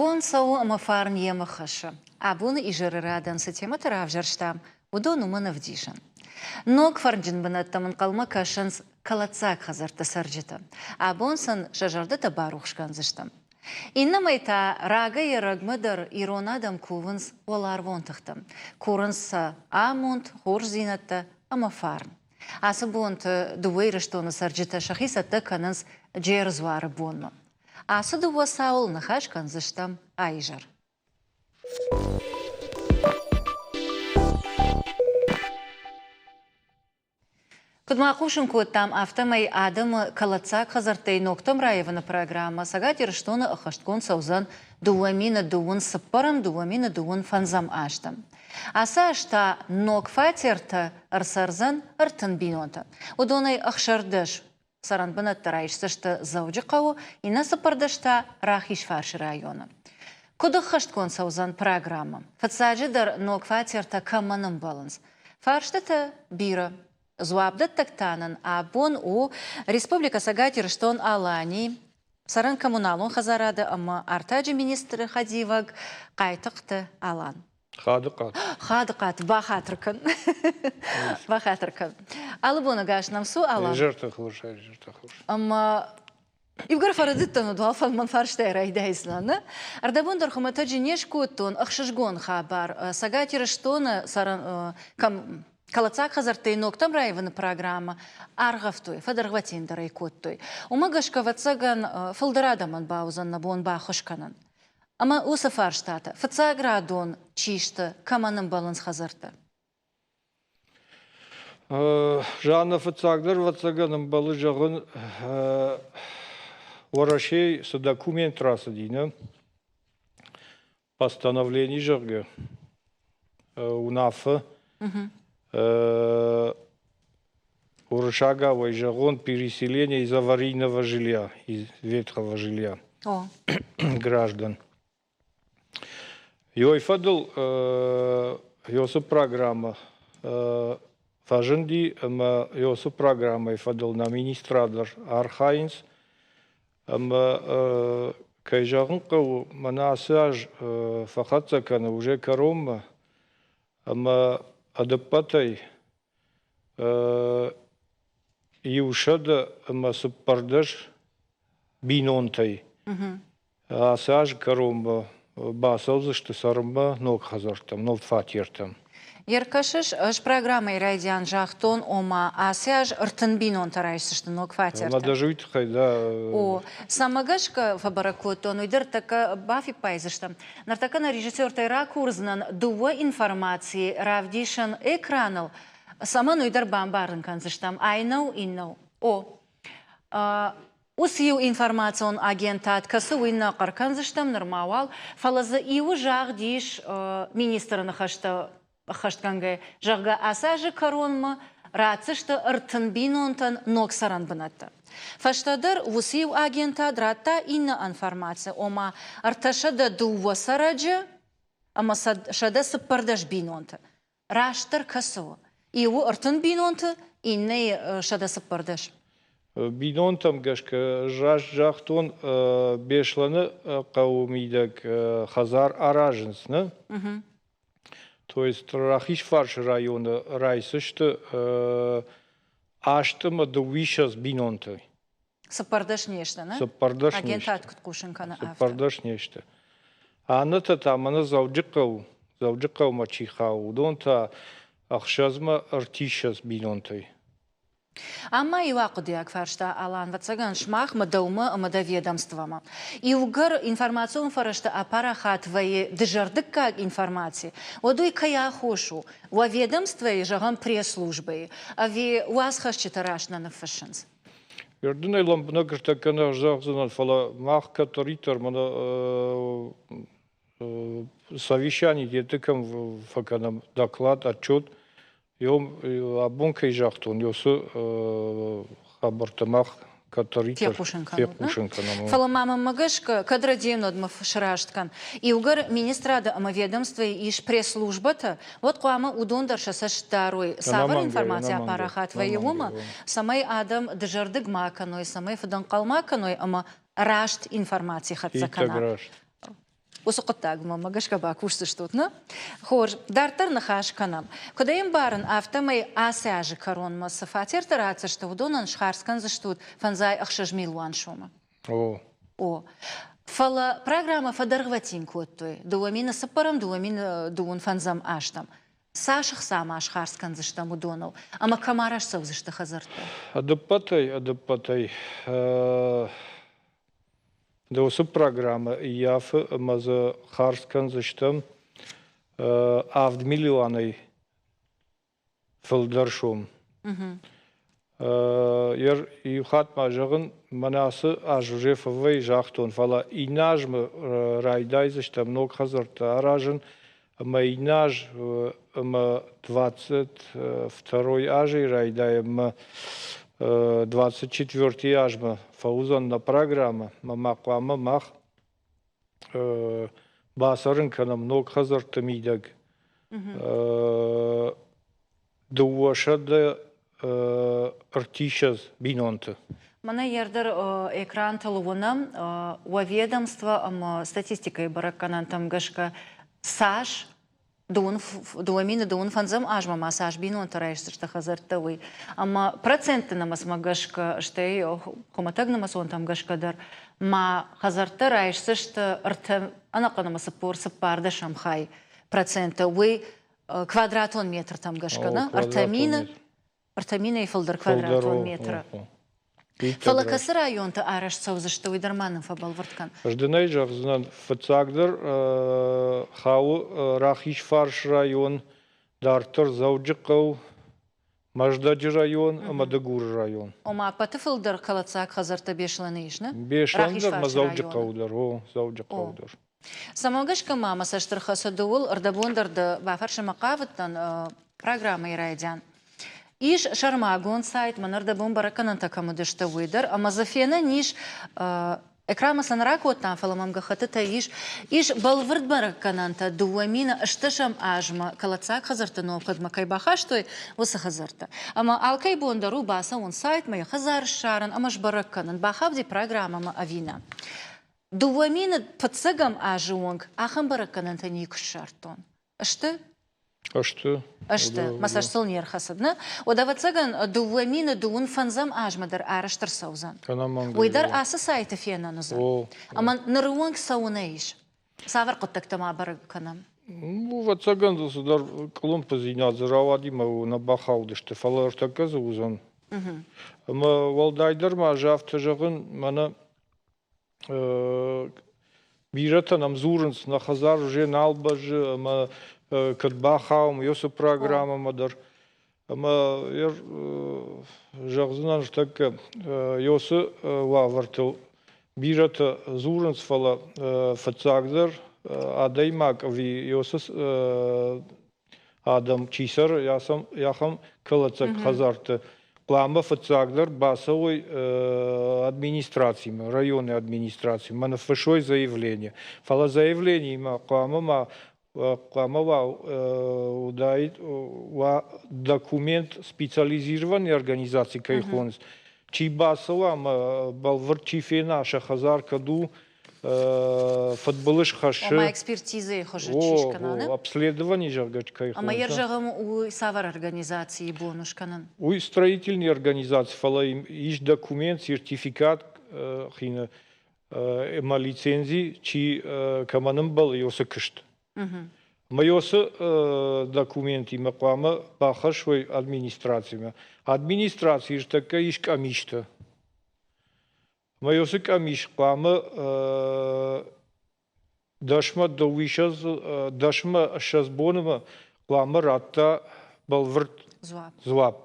Бон цӕуы ӕмӕ фарн йемӕ хӕссы. Абоны изӕры радӕн цы темӕтӕ равзӕрстам, уыдон уымӕн ӕвдисӕн. Ног фӕрнджын бынӕттӕм ӕнхъӕлмӕ кӕсынц кӕлӕддзаг хӕдзӕртты цӕрджытӕ. Абон сын сӕ зӕрдӕтӕ барухс кӕндзыстӕм. Иннӕмӕй та рагӕй-ӕрӕгмӕ дӕр ирон адӕм кувынц уӕларвон тыхтӕм, курынц сӕ амонд, хорздзинӕдтӕ ӕмӕ фарн. Ацы бонты дыууӕ Ирыстоны цӕрджытӕ сӕхи цӕттӕ кӕнынц Джердзуары бонмӕ. Ацы дыууӕ цауыл ныхас кӕндзыстӕм а-изӕр. Куыд ма хъусын кодтам, афтӕмӕй адӕмы кӕлӕддзаг хӕдзӕрттӕй ногтӕм раивыны программӕ Цӕгат Ирыстоны ӕххӕстгонд цӕудзӕн 2024 2025 азтӕм. Ацы аз та ног фатертӕ ӕрцӕрдзӕн 30 бинонтӕ. Уыдонӕй 16 цӕрӕнбынӕттӕ райсдзысты Дзӕуджыхъӕуы, иннӕ 14 та Рахизфарсы районы. Куыд ӕххӕстгонд цӕудзӕн программӕ? Фыццаджыдӕр, ног фатертӕ кӕмӕн ӕмбӕлынц? Фарстытӕ бирӕ. Дзуапдӕттӕг та нын абон у Республикӕ Цӕгат Ирыстон-Аланийы цӕрӕн-коммуналон хӕдзарады ӕмӕ артаджы министры хӕдивӕг Хъайтыхъты Алан. Хадыхъат. Хадыхъат, бахатыр кӕн. Бахатыр кӕн. Алы боны гас нӕм цу, Алан. Изӕрты хорз, изӕрты хорз. Ӕмӕ иугӕр фӕрӕдыдтӕн, уӕд уал фӕлмӕн фарстӕй райдайдзынӕн. Нӕ? Ӕрдӕбон дӕр хуымӕтӕджы не скодтон ӕхсызгон хабар. Цӕгат Ирыстоны цӕрӕн кӕм кӕлӕддзаг хӕдзӕрттӕй ногтӕм раивыны программӕ аргъӕвтой, фӕдӕргъвӕтиндӕр ӕй кодтой. Уымӕ гӕсгӕ, ӕвӕццӕгӕн, фылдӕр адӕмӕн бауыдзӕн нӕ бон баххуыс кӕнын. Ӕмӕ уыцы фарстатӕ фыццаградон чи сты, кӕмӕн ӕмбӕлынц хӕдзӕрттӕ? Жанна, фыццагдӕр, ӕвӕццӕгӕн, ӕмбӕлы зӕгъын, Уӕрӕсейы цы документ рацыди, нӕ, постановлени, зӕгъгӕ, уынаффӕ, уырыссагауӕй зӕгъон, переселение из аварийного жилья, из ветхого жилья граждан. Йой фӕдыл Йосы программӕ фӕзынди ӕмӕ Йосы программӕйы фӕдыл нӕ министрад дӕр архайынц. Ӕмӕ кӕй зӕгъын хъӕуы, мӕнӕ ацы аз фӕхӕццӕ кӕны уже кӕронмӕ ӕмӕ ӕдӕппӕтӕй 114 бинонтӕй Ацы аз кӕронмӕ бацӕудзысты цӕрынмӕ ног хӕдзӕрттӕм, ног фатертӕм. Еркӕсыс, ӕз программӕйы райдиан загътон, ома ацы аз 30 бинонтӕ райсдзысты ног фатертӕ. Ӕмӕ даже уый тыххӕй, да. О, цӕмӕ гӕсгӕ фӕбӕрӕг кодтон, уый дӕр тӕккӕ бафиппайдзыстӕм. Ныртӕккӕ нӕ режиссертӕй ракурдзынӕн дыууӕ информацийы равдисын экраныл, цӕмӕн уый дӕр бамбарын кӕндзыстӕм, ай нӕу, иннӕу. О, Уыцы иу информацион агентад, кӕцы уый нӕ хъӕр кӕндзыстӕм нырма уал, фӕлӕ дзы иуы загъд ис министры ныхӕстӕ ӕххӕстгӕнгӕ, зӕгъгӕ, ацы азы кӕронмӕ ратдзысты 30 бинонтӕн ног цӕрӕн бынӕттӕ. Фӕстӕдӕр уыцы иу агентад радта иннӕ информаци, ома 302 цӕрӕджы ӕмӕ 114 бинонты. Растдӕр кӕцы у? Иуы 30 бинонты, иннӕйы 114. Бинонтӕм гӕсгӕ раст загътон, Беслӕны хъӕуы мидӕг хӕдзар аразынц, нӕ? То есть Рахизфарсы районы райсысты аст ӕмӕ дыууиссӕдз бинонты. 14 не сты, нӕ? 14 Агентад куыд хъусын кӕны, афтӕ. 14 не сты. Аннӕтӕ та мӕнӕ Дзӕуджыхъӕу, Дзӕуджыхъӕумӕ чи хауы, уыдон та ӕхсӕзмӕ ӕртиссӕдз бинонтӕй. Ам ма иу ахъуыдыйаг фарста, Алан, ӕвӕццӕгӕн, сымахмӕ, дӕумӕ ӕмӕ дӕ ведомствомӕ. Иугӕр информацион фӕрӕзты апарахат вӕййы дызӕрдыггаг информаци, уӕд уый кӕй аххос у? Уӕ ведомствойы, зӕгъӕм, пресс-службӕйы, ӕви уацхӕсджытӕ раст нӕ ныффыссынц? Ердынӕй лӕмбынӕг ӕртӕккӕ нӕ зӕгъдзынӕн, фӕлӕ мах кӕддӕриддӕр мӕнӕ совещани деты кӕм фӕкӕнӕм доклад, отчет, абон кӕй загътон, уыцы хабӕрттӕ мах кӕддӕриддӕр фехъусын кӕнӕм. Фӕлӕ ма мӕнмӕ гӕсгӕ, кӕд рӕдийӕн уӕдмӕ сраст кӕн, иугӕр министрады ӕмӕ ведомствойы ис пресс-службӕтӕ, уӕд хъуамӕ уыдон дӕр сӕ цӕст дарой, цавӕр информаци апарахат вӕййы, уымӕ, цӕмӕй адӕм дызӕрдыг ма кӕной, цӕмӕй фыдӕнхъӕл ма кӕной ӕмӕ раст информаци хӕццӕ кӕна. Уыцы хъуыддагмӕ мӕ гӕсгӕ бакусдзыстут, нӕ? Хорз, дарддӕр ныхас кӕнӕм. Куыд ӕй ӕмбарын, афтӕмӕй ацы азы кӕронмӕ цы фатертӕ ратдзысты, уыдонӕн схардз кӕндзыстут 56 милуан сомы. О. О. Фӕлӕ программӕ фӕдӕргъвӕтин кодтой 2004-ӕм, 2025 азтӕм. Цас ӕхца ма схардз кӕндзыстӕм уыдоныл ӕмӕ кӕм арӕзт цӕудзысты хӕдзӕрттӕ? Ӕдыппӕтӕй, ӕдыппӕтӕй Уыцы программӕ ӕййафы ӕмӕ дзы хардз кӕндзыстӕм авд милуанӕй фылдӕр сом. Иу хатт ма зӕгъын, мӕнӕ ацы аз уже фӕвӕй загътон, фӕлӕ иннӕ азмӕ райдайдзыстӕм ног хӕдзӕрттӕ аразын ӕмӕ иннӕ аз ӕмӕ 22 азӕй райдайӕм ӕмӕ 24 азмӕ фӕуыдзӕн нӕ программӕ ӕмӕ ма хъуамӕ мах бацӕрын кӕнӕм ног хӕдзӕртты мидӕг 230 бинонты. Мӕнӕ ӕрдӕр экрантыл уынӕм, уӕ ведомство ӕмӕ статистикӕйы бӕрӕггӕнӕнтӕм гӕсгӕ цас 2025 азмӕ ма цас бинонтӕ райсдзысты хӕдзӕрттӕ, уый. Ӕмӕ процентты нымӕцмӕ гӕсгӕ, стӕй хуымӕтӕг нымӕцонтӕм гӕсгӕ дӕр ма хӕдзӕрттӕ райсдзысты ӕртӕ ӕнӕхъӕн ӕмӕ 44 дӕсӕм хай проценты. Уый квадратон метртӕм гӕсгӕ, нӕ? 3000, ӕртӕ минӕй фылдӕр квадратон метры. Фӕлӕ кӕцы районты арӕзт цӕудзысты, уый дӕр ма нын фӕбӕлвырд кӕн. Ӕз дын ӕй зӕгъдзынӕн, фыццагдӕр хауы Рахизфарс район, дарддӕр Дзӕуджыхъӕу, Мӕздӕджы район ӕмӕ Дыгуры район. Ома ӕппӕты фылдӕр кӕлӕддзаг хӕдзӕрттӕ Беслӕны ис, нӕ? Беслӕн дӕр ӕмӕ Дзӕуджыхъӕу дӕр, о, Дзӕуджыхъӕу дӕр. Цӕмӕ гӕсгӕ ма мӕ цӕст ӕрхӕцыд ууыл, ӕрдӕбон дӕр дӕ бафӕрсынмӕ хъавыдтӕн программӕйы райдиан. Ис сӕрмагонд сайт, мӕн ӕрдӕбон бӕрӕггӕнӕнтӕ кӕм уыдысты, уый дӕр, ӕмӕ дзы фенӕн ис, экранмӕ сӕ нӕ ракодтам, фӕлӕ мӕм гӕххӕттытӕ ис, ис бӕлвырд бӕрӕггӕнӕнтӕ 2008 азмӕ кӕлӕддзаг хӕдзӕртты номхыгъдмӕ кӕй бахастой, уыцы хӕдзӕрттӕ. Ӕмӕ алкӕй бон дӕр у бацӕуын сайтмӕ, йӕ хӕдзар ссарын ӕмӕ сбӕрӕг кӕнын, бахауди программӕмӕ ӕви нӕ. 2000 фыццӕгӕм азы онг ахӕм бӕрӕггӕнӕнтӕ никуы ссардтон. Сты? Сты. Сты. Мӕ цӕст сыл не рхӕцыд, нӕ? Уӕд, ӕвӕццӕгӕн, 2025 азмӕ дӕр арӕзт ӕрцӕудзӕн. Уый дӕр ацы сайты фенӕн уыдзӕн. Ӕмӕ ныры онг цӕуынӕ ис. Цавӕр хъуыддӕгтӕ ма бӕрӕг кӕнӕм? Ӕвӕццӕгӕн дзы цыдӕр къуылымпыдзинад дзы рауади ӕмӕ нӕ бахаудысты, фӕлӕ ӕртӕккӕ дзы уыдзӕн. Ӕмӕ уӕлдайдӕр ма ӕз афтӕ зӕгъын, мӕнӕ Бирӕтӕ нӕм дзурынц, нӕ хӕдзар уже нал бӕззы ӕмӕ кӕд бахауӕм уыцы программӕмӕ дӕр. Ӕмӕ зӕгъдзынӕн ныртӕккӕ уыцы уавӕртыл бирӕтӕ дзурынц, фӕлӕ фыццагдӕр адӕймаг ӕви уыцы адӕм чи цӕры, ахӕм кӕлӕддзаг хӕдзӕртты хъуамӕ фыццагдӕр бацӕуой администрацимӕ, районы администрацимӕ, ныффыссой заявление. Фӕлӕ заявлениимӕ хъуамӕ ма хъуамӕ уа уыдаид уа документ специализированный организаци кӕй хонынц, чи бацӕуа ӕмӕ бӕлвырд чи фена, сӕ хӕдзар кӕд у, фыдбылыз хӕссы. Ома экспертизӕйы хуызы чи скӕна, не? Обследование, зӕгъгӕ, кӕй Ӕмӕ йӕ зӕгъӕм, уый цавӕр организацийы бон у скӕнын? Уый строительный организаци, фӕлӕ ис документ, сертификат хины ӕмӕ лицензи, чи кӕмӕн ӕмбӕлы, уыцы куыст. Ӕмӕ уыцы документимӕ хъуамӕ бахӕссой администрацимӕ. Администрацийы ныртӕккӕ ис къамистӕ. Ӕмӕ уыцы къамис хъуамӕ дӕсмӕ дыууиссӕдз дӕсмӕ ссӕдз бонмӕ хъуамӕ радта бӕлвырд дзуапп.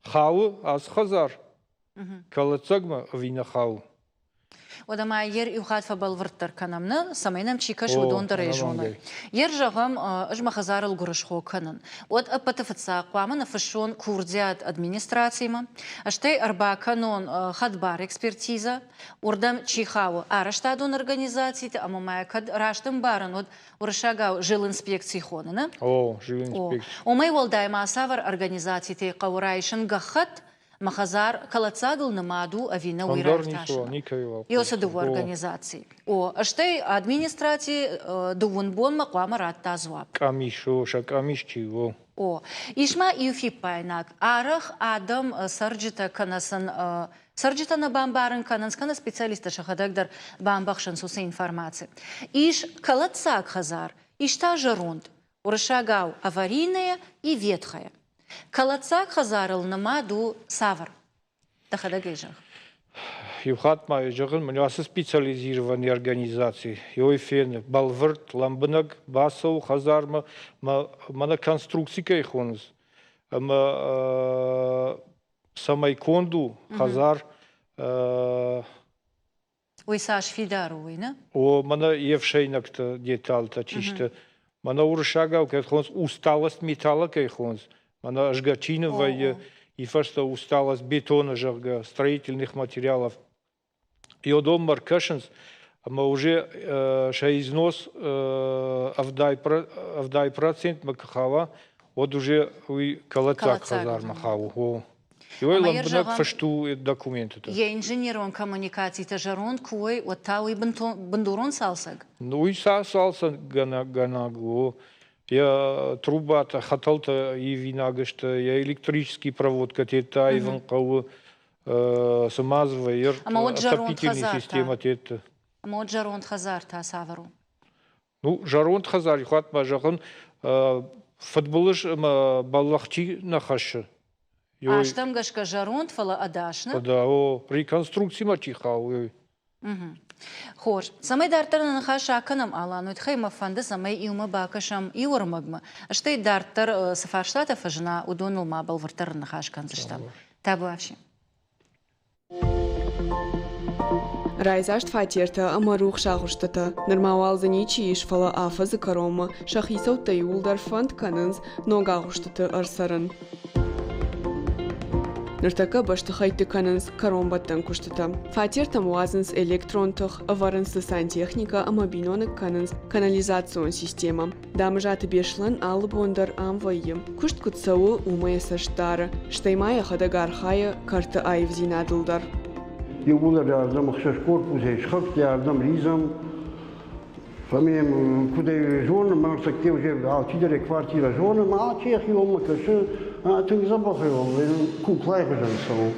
Хауы ацы хӕдзар кӕлӕддзагмӕ ӕви нӕ хауы? Уӕдӕ ма ер иу хатт фӕбӕлвырддӕр кӕнӕм, нӕ, цӕмӕй нӕм чи кӕсы, уыдон дӕр ӕй зоной. Ер зӕгъӕм, ӕз мӕ хӕдзарыл гуырысхо кӕнын. Уӕд ӕппӕты фыццаг хъуамӕ ныффыссон курдиат администрацимӕ, стӕй ӕрбакӕнон хӕдбар экспертизӕ, уырдӕм чи хауы, арӕзтадон организациты ӕмӕ ма кӕд раст ӕмбарын, уӕд уырыссагау жилинспекци хоны, нӕ? О, жилинспекци. Уымӕй уӕлдай ма цавӕр организацитӕй хъӕуы райсын гӕххӕтт? Мӕ хӕдзар кӕлӕддзагыл нымад у ӕви нӕ, уый раиртасынӕн. Ёсы дыууӕ организаци. О, стӕй администраци дыууын бонмӕ хъуамӕ радта дзуапп. Къамис, о, сӕ къамис чи у? О, ис ма иу фиппаинаг. Арӕх адӕм цӕрджытӕ кӕнӕ сын цӕрджытӕ нӕ бамбарын кӕнынц, кӕнӕ специалисттӕ сӕхӕдӕг дӕр бамбӕхсынц уыцы информаци. Ис кӕлӕддзаг хӕдзар, ис та зӕронд, уырыссагау аварийная и ветхая. Кӕлӕддзаг хӕдзарыл нымад у цавӕр? Дӕхӕдӕг ӕй зӕгъ. Иу хатт ма зӕгъын, мын ацы специализированный организаци ёй фены, бӕлвырд, лӕмбынӕг бацӕуы хӕдзармӕ, мӕнӕ конструкци кӕй хонынц, ӕмӕ цӕмӕй конд у хӕдзар. Уый цас фидар у, уый, нӕ? О, мӕнӕ йе фсӕйнӕгты деталтӕ чи сты. Мӕнӕ уырыссагау кӕй хонынц, усталость металла кӕй хонынц, мӕнӕ ӕзгӕ чи вӕййы, и фӕстӕ усталость бетона, зӕгъгӕ, строительных материалов. Йодонмӕ ркӕсынц, ӕмӕ уже сӕ износ 70 процентмӕ куы хауа, уӕд уже уый кӕлӕддзаг хӕдзармӕ хауы. О. Иуӕй лӕмбынӕг фыст у документыты. Йӕ инженерон коммуникацитӕ зӕронд куы уой, уӕд та уый бындурон цалцӕг? Уый цалцӕггӕнӕг у. Йӕ трубатӕ, хӕтӕлтӕ ивинаг сты, йӕ электрический проводкӕтӕ аивын хъӕуы, цы ма дзы вӕййы, отопительный системӕ тетты. Ӕмӕ уӕд зӕронд хӕдзар та цавӕр у? Ну, зӕронд хӕдзари хатт ма зӕгъын, фыдбылыз ӕмӕ бӕллӕх чи нӕ хӕссы. Азтӕм гӕсгӕ зӕронд, фӕлӕ ӕдас нӕ? Да, о, реконструкцимӕ чи хауы, уый. Хорз. Цӕмӕй дарддӕр нӕ ныхас акӕнӕм, Алан, уый тыххӕй мӕ фӕнды, цӕмӕй иумӕ бакӕсӕм иу ӕрмӕгмӕ, стӕй дарддӕр цы фарстатӕ фӕзына, уыдоныл ма бӕлвырддӕр ныхас кӕндзыстӕм. Табуафси. Райдзаст фатертӕ ӕмӕ рухс агъуыстытӕ. Нырма уал дзы ничи ис, фӕлӕ афӕдзы кӕронмӕ сӕ хицӕуттӕ иууылдӕр фӕнд кӕнынц ног агъуыстыты ӕрцӕрын. Ныртӕккӕ бӕстыхӕйтты кӕнынц кӕронбӕттӕн куыстытӕ. Фатертӕм уадзынц электрон тых, ӕвӕрынц дзы сантехникӕ ӕмӕ биноныг кӕнынц канализацион системӕ. Дамызаты Беслӕн алы бон дӕр ам вӕййы. Куыст куыд цӕуы, уымӕ йӕ цӕст дары, стӕй ма йӕхӕдӕг архайы кӕрты аивдзинадыл дӕр. Иууылдӕр ардӕм ӕхсӕз корпусӕй схӕццӕ, ардӕм лидзӕм. Фӕмӕ куыд ӕй зонын, мӕ ныртӕккӕ уже алчидӕр йӕ квартирӕ зоны, ӕмӕ алчи йӕхионмӕ кӕсы, тынг дзӕбӕх куклайы хуызӕн цӕуы.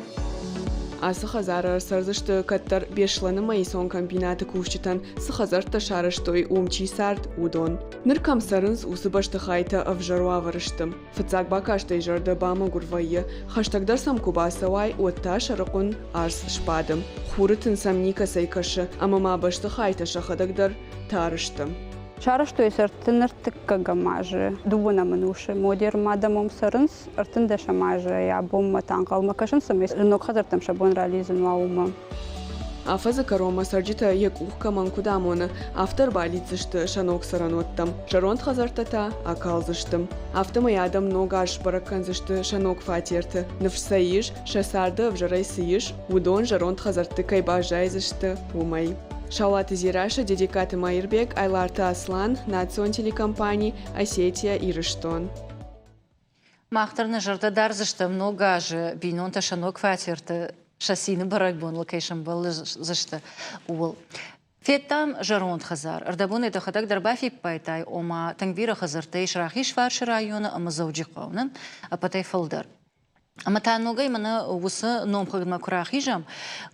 Ацы хӕдзары ӕрцӕрдзысты кӕддӕр Беслӕны маисон комбинаты кусджытӕн цы хӕдзӕрттӕ сарӕзтой, уым чи цард, уыдон. Ныр кӕм цӕрынц, уыцы бӕстыхайтӕ ӕвзӕр уавӕры сты. Фыццаг бакастӕй зӕрдӕ бамӕгуыр вӕййы, хӕстӕгдӕр сӕм куы бацӕуай, уӕд та сӕрыхъуын арц сбады. Хуры тын сӕм никӕцӕй кӕсы, ӕмӕ ма бӕстыхайтӕ сӕхӕдӕг дӕр тары сты. Сарӕзтой сӕ ӕртынӕртыккӕгӕм азы дыууынӕм ӕнусы. Модерн адӕмом цӕрынц ӕртындӕсӕм азы абонмӕ та ӕнхъӕлмӕ кӕсынц, цӕмӕй ног хӕдзӕрттӕм сӕ бон ралидзын уа, уымӕ. Афӕдзы кӕронмӕ цӕрджытӕ йӕ къух кӕмӕн куыд амоны, афтӕ ӕрбалидздзысты сӕ ног цӕрӕнуӕттӕм, зӕронд хӕдзӕрттӕ та акалдзысты. Афтӕмӕй адӕм ног аз сбӕрӕг кӕндзысты сӕ ног фатерты. Ныфс сӕ ис, сӕ царды ӕвзӕрӕй цы ис, уыдон зӕронд хӕдзӕртты кӕй баззайдзысты, уымӕй. Саулаты Дзерассӕ, Дедегкаты Маирбег, Айларты Аслан, национ телекомпани «Осетия Ирыстон». Мах дӕр нӕ зӕрдӕ дардзыстӕм ног азы бинонтӕ сӕ ног фатерты сӕ цины бӕрӕгбоныл кӕй сӕмбӕлдзысты, ууыл. Федтам зӕронд хӕдзар. Ӕрдӕбонӕй дӕхӕдӕг дӕр бафиппайдтай, ома тынг бирӕ хӕдзӕрттӕ ис Рахизфарсы районы ӕмӕ Дзӕуджыхъӕуы, нӕ? Ӕппӕтӕй фылдӕр. Ӕмӕ та ногӕй мӕнӕ уыцы номхыгъдмӕ куы рахизӕм,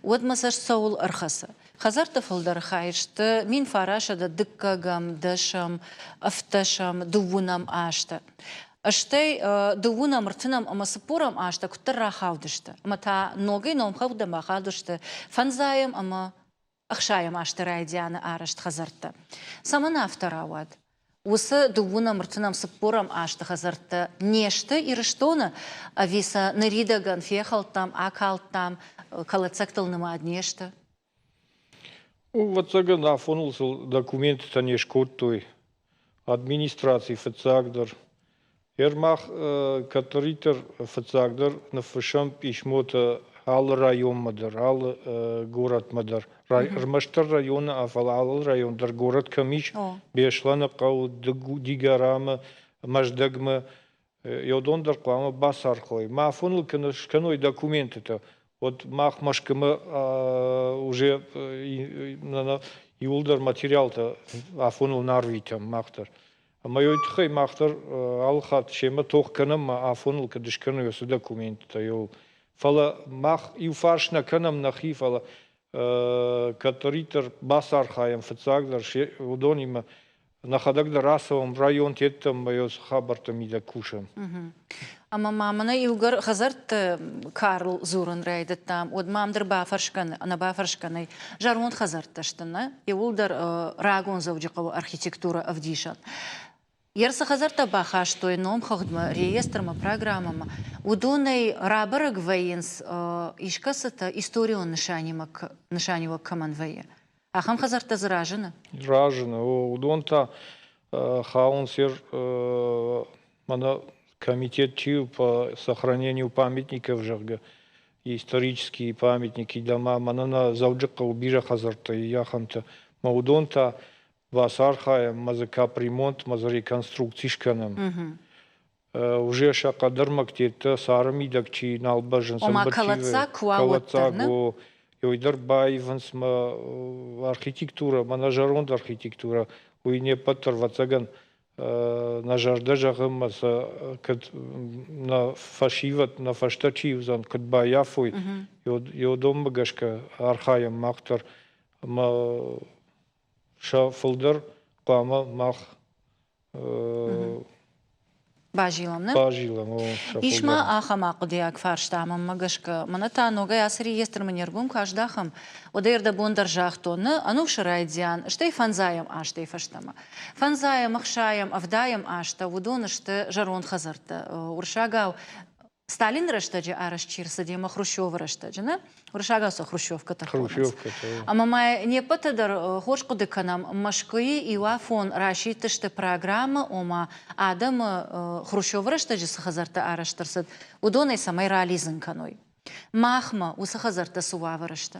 уӕд мӕ цӕст цӕуыл ӕрхӕцы? Хӕдзӕртты фылдӕр хай сты 1900 дыккӕгӕм, дӕсӕм, ӕвддӕсӕм, дыууынӕм азты. Стӕй дыууынӕм, ӕртынӕм ӕмӕ цыппорӕм азтӕ куыддӕр рахаудысты. Ӕмӕ та ногӕй номхыгъдмӕ бахаудысты фӕндзайӕм ӕмӕ ӕхсайӕм азты райдианы арӕзт хӕдзӕрттӕ. Цӕмӕн афтӕ рауад? Уыцы дыууынӕм, ӕртынӕм, цыппорӕм азты хӕдзӕрттӕ не сты Ирыстоны, ӕви сӕ ныридӕгӕн фехӕлдтам, акалдтам, кӕлӕддзӕгтыл нымад не сты? Ӕвӕццӕгӕн, афоныл сыл документтӕ не скодтой. Администраци фыццагдӕр. Ер мах кӕддӕриддӕр фыццагдӕр ныффыссӕм писмотӕ алы районмӕ дӕр, алы горӕтмӕ дӕр. Ӕрмӕстдӕр районы, фӕлӕ алы район дӕр горӕт кӕм ис, Беслӕны хъӕу, Дигорамы, Мӕздӕгмӕ. Уыдон дӕр хъуамӕ бацархайой. Мӕ афоныл куы скӕной документытӕ, уӕд мах Мӕскуымӕ уже иууылдӕр материалтӕ афоныл нӕ арвитӕм мах дӕр. Ӕмӕ уый тыххӕй мах дӕр алы хатт семӕ тох кӕнӕм ӕмӕ афоныл куыд скӕной уыцы документтӕ иуыл. Фӕлӕ мах иу фарс нӕ кӕнӕм нӕхи, фӕлӕ кӕддӕриддӕр бацархайӕм фыццагдӕр уыдонимӕ нӕхӕдӕг дӕр ацӕуӕм районтӕттӕм ӕмӕ уыцы хабӕртты мидӕг кусӕм. Ӕмӕ ма мӕнӕ иугӕр хӕдзӕртты Карл дзурын райдыдтам, уӕд мӕм дӕр бафӕрсгӕ ӕнӕбафӕрсгӕ нӕй. Зӕронд хӕдзӕрттӕ сты, нӕ? Иууылдӕр рагон Дзӕуджыхъӕуы архитектурӕ ӕвдисӕн. Йе цы хӕдзӕрттӕ бахастой номхыгъдмӕ, реестрмӕ, программӕмӕ, уыдонӕй рабӕрӕг вӕййынц искӕцытӕ историон нысаниуӕг кӕмӕн вӕййы. Ахӕм хӕдзӕрттӕ дзы разыны? Разыны. Уыдон та хауынц мӕнӕ комитет чи у по сохранению памятников, зӕгъгӕ, исторические памятники, да ма мӕнӕ нӕ Дзӕуджыхъӕуы бирӕ хӕдзӕрттӕ и ахӕмтӕ. Мӕ уыдон та бацархайӕм ӕмӕ дзы капремонт ӕмӕ дзы реконструкци скӕнӕм. Уже сӕ хъӕдӕрмӕгтеттӕ цары мидӕг чи нал бӕззынц, Ома кӕлӕддзаг куы уа, уӕддӕр, кӕлӕддзаг, о, уый дӕр баивынц мӕ архитектурӕ, мӕнӕ зӕронд архитектурӕ, уый не ппӕт дӕр, ӕвӕццӕгӕн, нӕ зӕрдӕ зӕгъы ӕмӕ сӕ кӕд нӕ фӕсивӕд, нӕ фӕстӕ чи уыдзӕн, куыд баййафой, уыдонмӕ гӕсгӕ архайӕм мах дӕр. Ӕмӕ сӕ фылдӕр хъуамӕ мах Базилӕм, нӕ? Базилӕм, о. Ис ма ахӕм ахъуыдыйаг фарста мӕнмӕ гӕсгӕ. Мӕнӕ та ногӕй ацы реестрмӕ не ргом куы аздахӕм, уӕд ӕй ӕрдӕбон дӕр загътон, нӕ ӕнусы райдиан, стӕй фӕндзайӕм азтӕй фӕстӕмӕ. Фӕндзайӕм, ӕхсайӕм, ӕвдайӕм азтӕ уыдон сты зӕронд хӕдзӕрттӕ. Уырыссагау Сталины рӕстӕджы арӕзт чи рцыди ӕмӕ Хрущевы рӕстӕджы, нӕ? Уырыссагау сӕ хрущевкӕтӕ хонынц. Хрущевкӕтӕ. Ӕмӕ ма не ппӕты дӕр хорз хъуыды кӕнӕм, Мӕскуыйы иу афон расидтысты программӕ, ома адӕмы Хрущевы рӕстӕджы цы хӕдзӕрттӕ арӕзт ӕрцыд, уыдонӕй цӕмӕй ралидзын кӕной. Махмӕ уыцы хӕдзӕрттӕ цы уавӕры сты?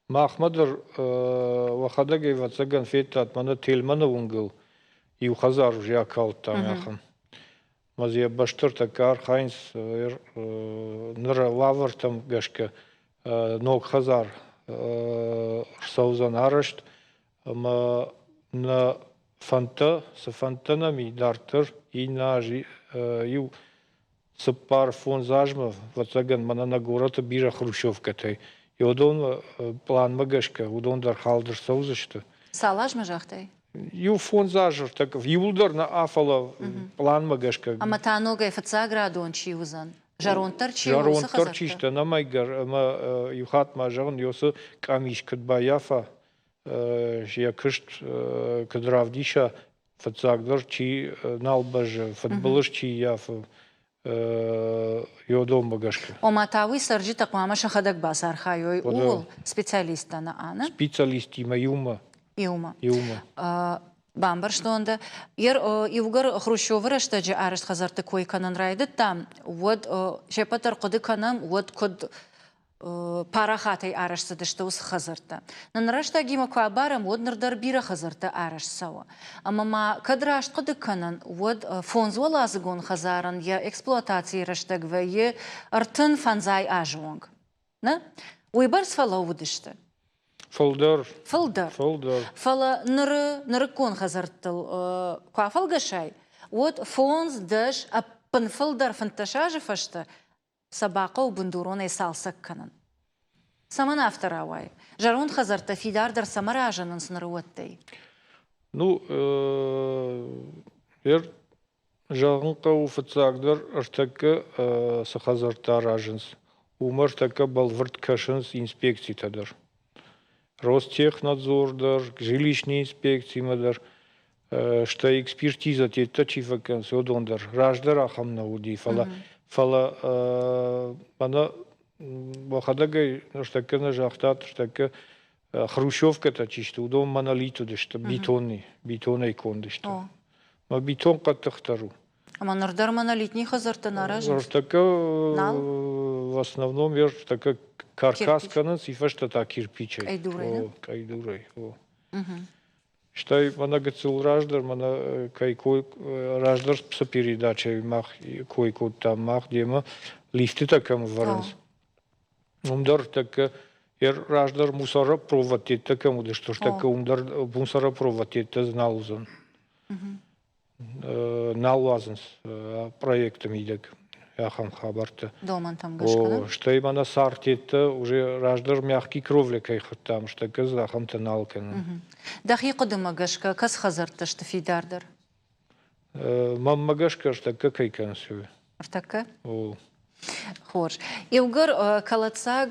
Махмӕ дӕр уӕхӕдӕг ӕвӕццӕгӕн федтат, мӕнӕ Тельманы уынгыл иу хӕдзар уже акалдтам ахӕм. Ӕмӕ дзы йӕ бӕстӕртӕккӕ архайынц ныр уавӕртӕм гӕсгӕ ног хӕдзар ӕрцӕудзӕн арӕзт ӕмӕ нӕ фӕндтӕ, цы фӕндтӕ нӕм и дарддӕр, иннӕ аз иу цыппар-фондз азмӕ, ӕвӕццӕгӕн, мӕнӕ нӕ горӕты бирӕ хрущевкӕтӕй, уыдон пъланмӕ гӕсгӕ уыдон дӕр хӕлд ӕрцӕудзысты. Цал азмӕ загътай? Иу фондз азы иууылдӕр нӕ, фӕлӕ пъланмӕ гӕсгӕ. Ӕмӕ та ногӕй фыццаградон чи уыдзӕн? Зӕронддӕр чи у, уыцы Зӕронддӕр чи сты, ӕнӕмӕнгдӕр ӕмӕ иу хатт ма зӕгъын, уыцы къамис куыд баййафа, йӕ куыст куыд равдиса, фыццагдӕр чи нал бӕззы, фыдбылыз чи ййафы, уыдонмӕ гӕсгӕ. Ома та уый цӕрджытӕ хъуамӕ сӕхӕдӕг бацархайой ууыл, специалисттӕ нӕ, ӕнӕ? Специалисттимӕ иумӕ. Иумӕ. Иумӕ. Бамбӕрстон дӕ. Иугӕр Хрущевы рӕстӕджы арӕзт хӕдзӕртты кой кӕнын райдыдтам, уӕд се ппӕт дӕр хъуыды кӕнӕм, уӕд куыд парахатӕй арӕзт цыдысты уыцы хӕдзӕрттӕ. Нын рӕстӕгимӕ куы абарӕм, уӕд ныр дӕр бирӕ хӕдзӕрттӕ арӕзт цӕуы. Ӕмӕ ма кӕд раст хъуыды кӕнын, уӕд фондзуӕладзыгон хӕдзарӕн йӕ эксплуатацийы рӕстӕг вӕййы 35 азы онг. Нӕ? Уыйбӕрц фӕлӕууыдысты. Фылдӕр. Фылдӕр. Фылдӕр. Фӕлӕ ныры нырыккон хӕдзӕрттыл куы афӕлгӕсай, уӕд фондз, дӕс, ӕппынфылдӕр 15 азы фӕстӕ сӕ бахъӕуы бындуронӕй цалцӕг кӕнын. Цӕмӕн афтӕ рауайы? Зӕронд хӕдзӕрттӕ фидардӕр цӕмӕ разынынц нырыуӕттӕй? Ну, зӕгъын хъӕуы фыццагдӕр ӕртӕккӕ цы хӕдзӕрттӕ аразынц, уымӕ ӕртӕккӕ бӕлвырд кӕсынц инспекцитӕ дӕр. Ростехнадзор дӕр, жилищный инспекцимӕ дӕр, стӕй экспертизӕ-тедтӕ чи фӕкӕнынц, уыдон дӕр. Раздӕр ахӕм нӕ уыди, фӕлӕ, фӕлӕ мӕнӕ уӕхӕдӕг ӕй ныртӕккӕ нӕ загътат, ныртӕккӕ хрущевкӕтӕ чи сты, уыдон монолит уыдысты, бетонный, бетонӕй конд сты. Мӕ бетон хъӕддыхдӕр у. Ӕмӕ ныр дӕр монолитный хӕдзӕрттӕ нӕ аразынц? Ныртӕккӕ в основном ныртӕккӕ каркас кӕнынц, и фӕстӕ та кирпичӕй. Къӕйдурӕй, Къӕйдурӕй, о. Стӕй мӕнӕ гыццыл раздӕр, мӕнӕ кӕй кой раздӕр цы передачӕйы мах кой кодтам, мах демӕ лифтытӕ кӕм ӕвӕрынц, уым дӕр тӕккӕ раздӕр мусоропроводтӕ кӕм уыдысты, тӕккӕ уым дӕр мусоропроводтӕ нал уыдзӕн. Нал уадзынц проекты мидӕг ахӕм хабӕрттӕ. Домӕнтӕм гӕсгӕ. Стӕй мӕнӕ цартеттӕ уже раздӕр мягкий кровля кӕй хуыдтам, стӕггӕ дзы ахӕмтӕ нал кӕнын. Дӕхи хъуыдымӕ гӕсгӕ, кӕцы хӕдзӕрттӕ сты фидардӕр? Мӕнмӕ гӕсгӕ ӕртӕккӕ кӕй кӕнынц, уый. Ӕртӕккӕ? О. Хорз. Иугӕр кӕлӕддзаг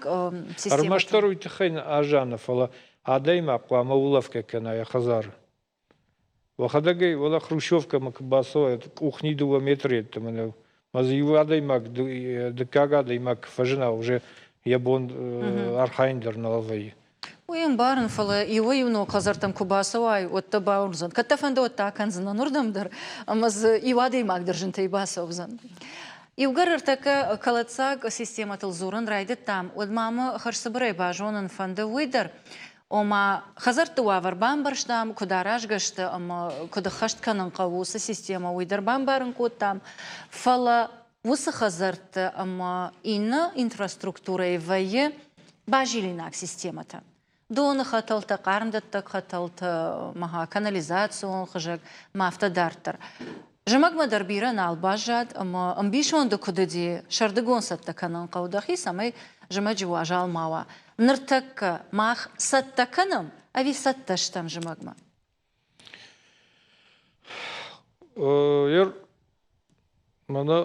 системӕ... Ӕрмӕстдӕр уый тыххӕй нӕ азаны, фӕлӕ адӕймаг хъуамӕ улӕфгӕ кӕна йӕ хӕдзары. Уӕхӕдӕг ӕй уӕлӕ Хрущевкӕмӕ куы бацӕуай, къухни дыууӕ метры йеддӕмӕ нӕу. Ӕмӕ дзы иу адӕймаг, дыккаг адӕймаг куы фӕзына, уже йӕ бон архайын дӕр нал вӕййы. Уый ӕмбарын, фӕлӕ иуӕй-иу ног хӕдзӕрттӕм куы бацӕуай, уӕд дӕ бауырндзӕн. Кӕд дӕ фӕнды, уӕд дӕ акӕндзынӕн уырдӕм дӕр, ӕмӕ дзы иу адӕймаг дӕр зынтӕй бацӕудзӕн. Иугӕр ӕртӕккӕ кӕлӕддзаг системӕтыл дзурын райдыдтам, уӕд ма мӕ хӕрзцыбырӕй базонын фӕнды уый дӕр, Ома, хӕдзӕртты уавӕр бамбӕрстам, куыд аразгӕ сты ӕмӕ куыд ӕххӕст кӕнын хъӕуы уыцы системӕ, уый дӕр бамбарын кодтам. Фӕлӕ уыцы хӕдзӕртты ӕмӕ иннӕ инфраструктурӕйы вӕййы базилинаг системӕтӕ. Доны хӕтӕлтӕ, хъармдӕттӕг хӕтӕлтӕ, канализацион хызӕг ӕмӕ афтӕ дарддӕр. Зымӕгмӕ дӕр бирӕ нал баззад ӕмӕ ӕмбисонды куыд уыди, сӕрдыгон цӕттӕ кӕнын хъӕуы дӕхи, цӕмӕй зымӕджы уазал ма уа. Ныртӕккӕ мах цӕттӕ кӕнӕм ӕви цӕттӕ стӕм зымӕгмӕ? Ер мӕнӕ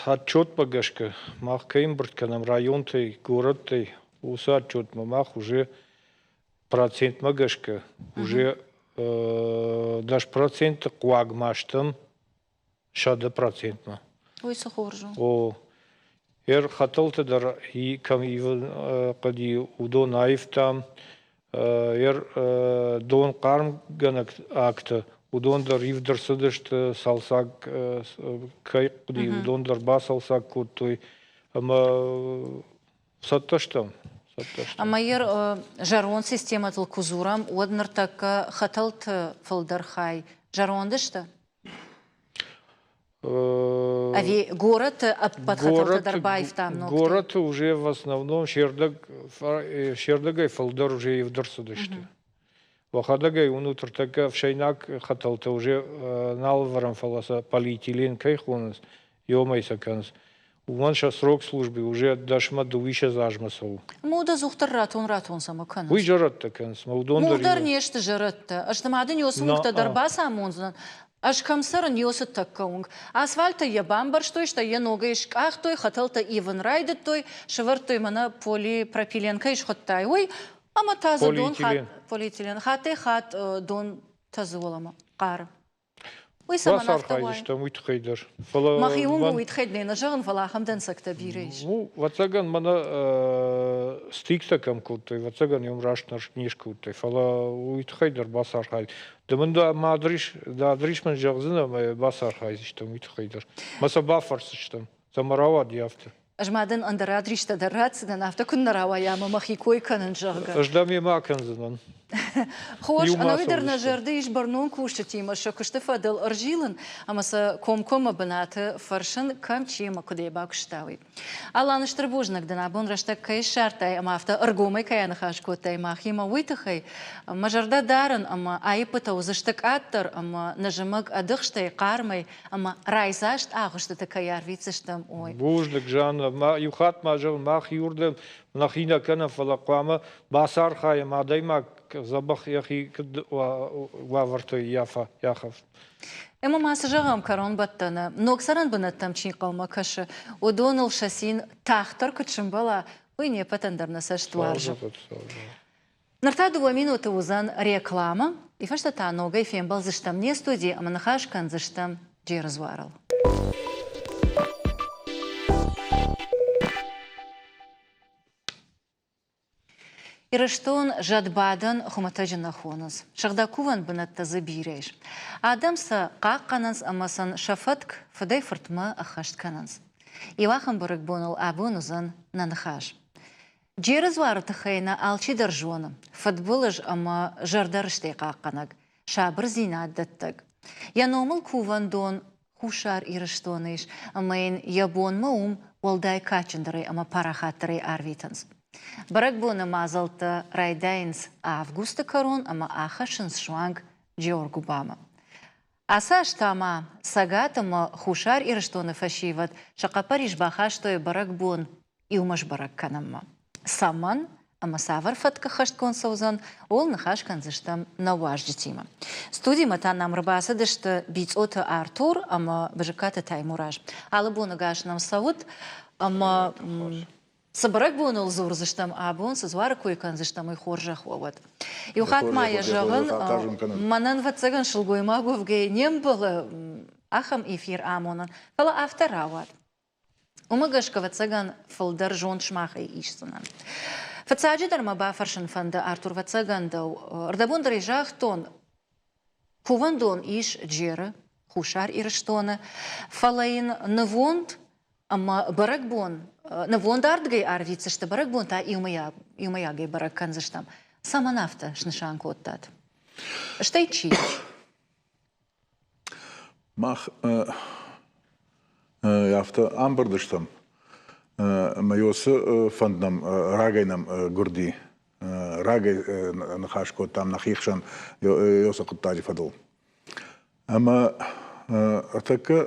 отчетмӕ гӕсгӕ мах кӕй ӕмбырд кӕнӕм районтӕй, горӕттӕй, уыцы отчетмӕ мах уже процентмӕ гӕсгӕ уже 10% хъуаг ма стӕм 100%-мӕ. Уый цы хорз у. О, ер хӕтӕлты дӕр кӕм ивын хъуыди, уыдон аивтам. Ер дон хъармгӕнӕг акты, уыдон дӕр ивд ӕрцыдысты, цалцӕг кӕй хъуыди, уыдон дӕр бацалцӕг кодтой. Ӕмӕ Цӕттӕ стӕм. Цӕттӕ стӕм. Ӕмӕ йӕ зӕронд системӕтыл куы дзурӕм, уӕд ныртӕккӕ хӕтӕлты фылдӕр хай зӕронд сты? Ӕви горӕты ӕппӕт хӕтӕлтӕ дӕр баивтам ногтӕй? Горӕты уже в основном се рдӕгӕй фылдӕр уже ивд ӕрцыдысты. Уӕхӕдӕг ӕй уынут, ӕртӕккӕ ӕфсӕйнаг хӕтӕлтӕ уже нал ӕвӕрӕм, фӕлӕ сӕ полиэтилен кӕй хонынц, иомӕй сӕ кӕнынц. Уымӕн сӕ срок службы уже дӕсмӕ дыууиссӕдз азмӕ цӕуы. Мудӕ дзухдӕр ратон-ратон цӕмӕ кӕнынц? Уый зӕрӕдтӕ кӕнынц, мӕ уыдон дӕр. Мур дӕр не сты зӕрӕдтӕ. Ӕз ма дын ёсы уынгтӕ дӕр бацамондзынӕн. Ӕз кӕм цӕрын, ёсы тӕккӕ уынг. Асфальтӕй йӕ бамбӕрзтой, стӕй йӕ ногӕй скъахтой, хӕтӕлтӕ ивын райдыдтой, сӕвӕрдтой мӕнӕ полипропилен кӕй схуыдтай, уый. Ӕмӕ та дзы дон полиэтилен хаттӕй-хатт дон тӕдзы уӕлӕмӕ хъары. Уый цӕмӕн афтӕ уайы? Бацархайдзыстӕм уый тыххӕй дӕр. Фӕлӕ Мӕхи уынгы уый тыххӕй нӕ зӕгъын, фӕлӕ ахӕм дӕнцӕгтӕ бирӕ ис. Ну, ӕвӕццӕгӕн, мӕнӕ стиктӕ кӕм кодтой, ӕвӕццӕгӕн йӕм раст не скодтой, фӕлӕ уый тыххӕй дӕр бацархай. Ды мын дӕ мӕ адрис, дӕ адрис мын зӕгъдзынӕ ӕмӕ бацархайдзыстӕм уый тыххӕй дӕр. Мӕ сӕ бафӕрсдзыстӕм, цӕмӕ рауади афтӕ. Ӕз ма дын ӕндӕр адристӕ дӕр ратдзынӕн, афтӕ куыннӕ рауайа ӕмӕ мӕхи кой кӕнын, зӕгъгӕ. Ӕз дӕ мемӕ акӕндзынӕн. Хорз, ӕнӕуи дӕр нӕ зӕрды ис бӕрнон кусджытимӕ сӕ куысты фӕдыл ӕрзилын ӕмӕ сӕ комкоммӕ бынаты фӕрсын, кӕм чи ӕмӕ куыдӕй бакуыста, уый. Алан, стыр бузныг дын, абон рӕстӕг кӕй ссардтай ӕмӕ афтӕ ӕргомӕй кӕй аныхас кодтай махимӕ, уый тыххӕй. Мӕ зӕрдӕ дарын ӕмӕ аиппытӕ уыдзысты къаддӕр ӕмӕ нӕ зымӕг ӕдыхстӕй, хъармӕй ӕмӕ райдзаст агъуыстыты кӕй арвитдзыстӕм, уый. Бузныг, Жанна. Ма, иу хатт ма зӕгъын, мах иуырдӕм нӕхи нӕ кӕнӕм, фӕлӕ хъуамӕ бацархайӕм, адӕймаг дзӕбӕх йӕхи куыд уавӕрты ййафа, йахӕф. Ӕмӕ ма цы зӕгъӕм кӕронбӕттӕны, ног цӕрӕн бынӕттӕм чи хъӕумӕ кӕсы, уыдоныл сӕ цин тагъддӕр куыд сӕмбӕла, уый не ппӕтӕн дӕр нӕ цӕст уарзы. Ныр та дыууӕ минуты уыдзӕн рекламӕ, уый фӕстӕ та ногӕй фембӕлдзыстӕм не студийы ӕмӕ ныхас кӕндзыстӕм Джеры дзуарыл. Ирыстон зӕдбадӕн хуымӕтӕджы нӕ хонынц. Сыгъдӕг кувӕн бынӕттӕ дзы бирӕ ис. Адӕм сӕ хъахъхъӕнынц ӕмӕ сын сӕ фӕтк фыдӕй-фыртмӕ ӕххӕст кӕнынц. Иу ахӕм бӕрӕгбоныл абон уыдзӕн нӕ ныхас. Джеры дзуары тыххӕй нӕ алчидӕр зоны, фыдбылыз ӕмӕ зӕрдӕрыстӕй хъахъхъӕнӕг. сабырдзинад дӕттӕг. Йӕ номыл кувӕндон Хуссар Ирыстоны ис, ӕмӕ йын йӕ бонмӕ уым уӕлдай кадджындӕрӕй ӕмӕ парахатдӕрӕй арвитынц. Бӕрӕгбоны мадзӕлттӕ райдайынц августы кӕрон ӕмӕ ахӕссынц суанг Джеоргуыбамӕ. Ацы аз та ма Цӕгат ӕмӕ Хуссар Ирыстоны фӕсивӕд сӕ хъӕппӕрис бахастой бӕрӕгбон иумӕ сбӕрӕг кӕнынмӕ. Цӕмӕн ӕмӕ цавӕр фӕткы хӕстгонд цӕудзӕн, ууыл ныхас кӕндзыстӕм нӕ уазджытимӕ. Студимӕ та нӕм ӕрбацыдысты Бицъоты Артур ӕмӕ Бызыккаты Таймураз. Алы боны гас нӕм цӕут ӕмӕ цы бӕрӕгбоныл дзурдзыстӕм абон, цы дзуары кой кӕндзыстӕм, уый хорзӕх уӕ уӕд. Иу хатт ма йӕ зӕгъын, мӕнӕн ӕвӕццӕгӕн сылгоймаг уӕвгӕйӕ не мбӕлы ахӕм эфир амонын, фӕлӕ афтӕ рауад. Уымӕ гӕсгӕ, ӕвӕццӕгӕн, фылдӕр зонд сымахӕй исдзынӕн. Фыццаджыдӕр мӕ бафӕрсын фӕнды, Артур, ӕвӕццӕгӕн дӕу. Ӕрдӕбон дӕр ӕй загътон, кувӕндон ис Джеры, Хуссар Ирыстоны, фӕлӕ йын нывонд ӕмӕ бӕрӕгбон, нывонд ардыгӕй арвитдзысты, бӕрӕгбон та иумӕйагӕй бӕрӕг кӕндзыстӕм. Цӕмӕн афтӕ снысан кодтат? Стӕй чи? Мах афтӕ ӕмбырд стӕм, ӕмӕ уыцы фӕнд нӕм рагӕй нӕм гуырди, рагӕй ныхас кодтам нӕхи хсӕн уыцы хъуыддаджы фӕдыл. Ӕмӕ ӕртӕккӕ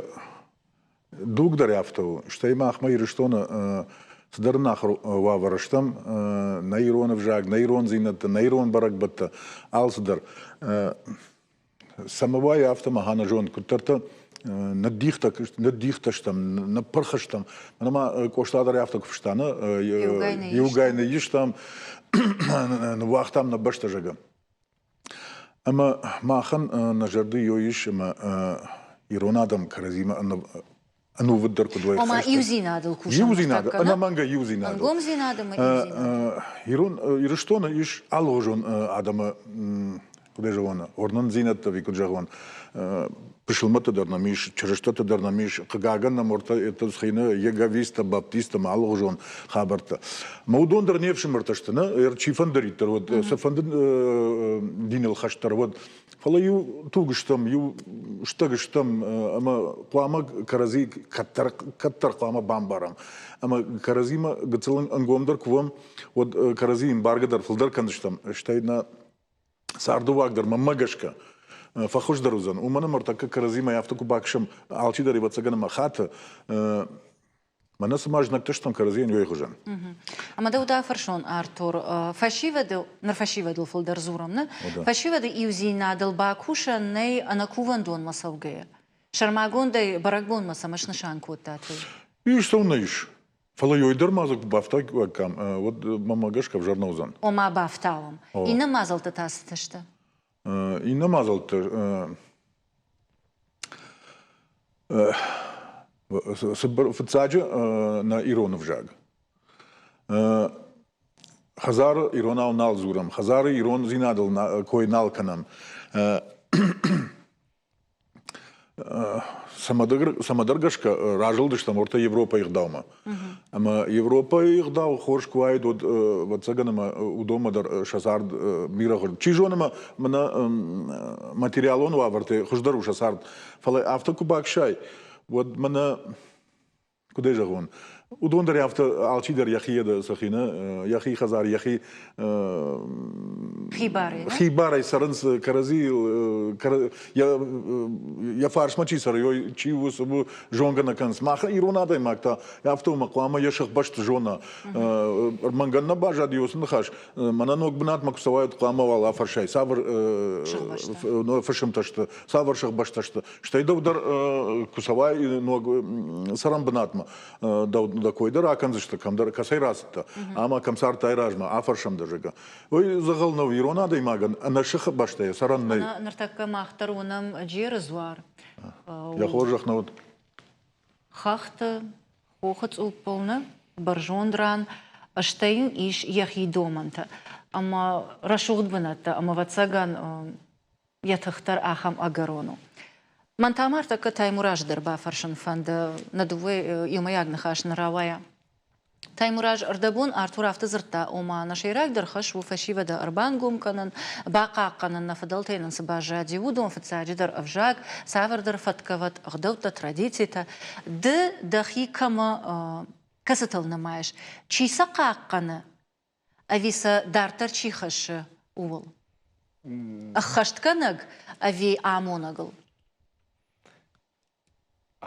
дуг дӕр афтӕ у, стӕй махмӕ Ирыстоны цыдӕр ӕнахуыр уавӕры стӕм, нӕ ирон ӕвзаг, нӕ ирондзинӕдтӕ, нӕ ирон бӕрӕгбӕттӕ, алцыдӕр. Цӕмӕ уай, афтӕ махӕн зонд куыддӕртӕ ныддихтӕ, ныддихтӕ стӕм, ныппырх стӕм. Мӕнӕ ма Къоста дӕр афтӕ куы фыста, нӕ иугай ныйистам, ныууагътам нӕ бӕстӕ, зӕгъгӕ. Ӕмӕ махӕн нӕ зӕрды ё ис, ӕмӕ ирон адӕм кӕрӕдзимӕ ӕнувыддӕр куыд уой. Ома иудзинадыл кусӕм. Иудзинад, ӕнӕмӕнгӕй иудзинадыл. Ӕнгомдзинад ӕмӕ иудзинад. Ирон Ирыстоны ис алыгъуызон адӕмы куыд зӕгъон, уырнындзинӕдтӕ ӕви куыд зӕгъон, пысылмӕтты дӕр нӕм ис, чырыстӕтты дӕр нӕм ис, хъыгагӕн нӕм ортӕ схины еговисттӕ, баптисттӕ ӕмӕ алыгъуызон хабӕрттӕ. Мӕ уыдон дӕр не фсымӕртӕ сты, нӕ? Чи фӕндыриддӕр уӕд, цыфӕнды диныл хӕст дӕр уӕд, фӕлӕ иу туг стӕм, иу стӕг стӕм ӕмӕ хъуамӕ кӕрӕдзи кӕддӕр, кӕддӕр хъуамӕ бамбарӕм. Ӕмӕ кӕрӕдзимӕ гыццыл ӕнгомдӕр куы уӕм, уӕд кӕрӕдзийы ӕмбаргӕ дӕр фылдӕр кӕндзыстӕм, стӕй нӕ цардыуаг дӕр мӕнмӕ гӕсгӕ фӕхуыздӕр уыдзӕн. Уымӕн ӕмӕ ӕртӕккӕ кӕрӕдзимӕ афтӕ куы бакӕсӕм, алчидӕр ӕвӕццӕгӕн ӕмӕ хаты, мӕнӕ цыма знӕгтӕ стӕм кӕрӕдзийӕн уый хуызӕн. Ӕмӕ дӕу дӕ фӕрсон, Артур, фӕсивӕды, ныр фӕсивӕдыл фылдӕр дзурӕм, нӕ? Фӕсивӕды иудзинадыл бакусӕн нӕй ӕнӕкувӕндонмӕ цӕугӕйӕ. Сӕрмагондӕй бӕрӕгбонмӕ цӕмӕ снысан кодтат, уый? Ис сӕм нӕ ис. Фӕлӕ ёй дӕр ма дзы куы бафтауиккам, уӕд мӕмӕ гӕсгӕ ӕвзӕр нӕ уыдзӕн. Ома бафтауӕм. Иннӕ мадзӕлттӕ та цытӕ сты? Иннӕ мадзӕлттӕ фыццаджы нӕ ирон ӕвзаг. Хӕдзары иронау нал дзурӕм, хӕдзары ирондзинадыл кой нал кӕнӕм. Цӕмӕдӕр гӕсгӕ разылдыстӕм ортӕ Европӕйы ӕгъдаумӕ. Ӕмӕ Европӕйы ӕгъдау хорз куы уаид, уӕд, ӕвӕццӕгӕн, ӕмӕ уыдонмӕ дӕр сӕ цард бирӕ хуыздӕр. Чи зоны, ӕмӕ мӕнӕ материалон уавӕртӕ хуыздӕр у сӕ цард. Фӕлӕ афтӕ куы баксай, уӕд мӕнӕ куыд ӕй зӕгъон, уыдон дӕр афтӕ алчидӕр йӕхи сӕхи нӕ, йӕхи хӕдзар, йӕхи хибарӕй, хибарӕй цӕрынц кӕрӕдзийыл, йӕ фарсмӕ чи цӕры, чи у, цы у, зонгӕ нӕ кӕнынц. Мах ирон адӕймаг та афтӕ у, хъуамӕ йӕ сыхбӕсты зона. Мӕнгӕн нӕ баззади уыцы ныхас, мӕнӕ ног бынатмӕ куы цӕуай, хъуамӕ уал афӕрсай, цавӕр фысымтӕ сты, цавӕр сыхбӕстӕ сты. Стӕй дӕу дӕр куы цӕуай ног цӕрӕн бынатмӕ, дӕу дӕ кой дӕр акӕндзысты, кӕмдӕр кӕцӕй рацыдтӕ, ӕмӕ кӕм цардтай размӕ, афӕрсӕм дӕ, зӕгъгӕ. Уый дзӕгъӕл нӕу, ирон адӕймагӕн ӕнӕ сыхы бӕстӕйӕ цӕрӕн нӕй. Ныртӕккӕ мах дӕр уынӕм Джеры дзуар. Йӕ хорзӕх нӕ уыд. Хӕхты, хохы цъуппыл нӕ, бӕрзонд ран, стӕй йын ис йӕхи домӕнтӕ ӕмӕ рӕсугъд бынӕттӕ, ӕмӕ, ӕвӕццӕгӕн, йӕ тых дӕр ахӕм ӕгӕрон у. Мӕн та ма ӕртӕккӕ Таймуразы дӕр бафӕрсын фӕнды, нӕ дыууӕ иумӕйаг ныхас нӕ рауайа. Таймураз, ӕрдӕбон Артур афтӕ дзырдта, ома нӕ сӕйрагдӕр хӕс у фӕсивӕды ӕрбангом кӕнын, бахъахъхъӕнын, нӕ фыдӕлтӕй нын цы баззади, уыдон, фыццаджыдӕр ӕвзаг, цавӕрдӕр фӕткӕвӕд, ӕгъдӕуттӕ, традицитӕ. Ды дӕхи кӕмӕ кӕцытыл нымайыс, чи сӕ хъахъхъӕны ӕви сӕ дарддӕр чи хӕссы, ууыл? Ӕххӕстгӕнӕг ӕви амонӕгыл?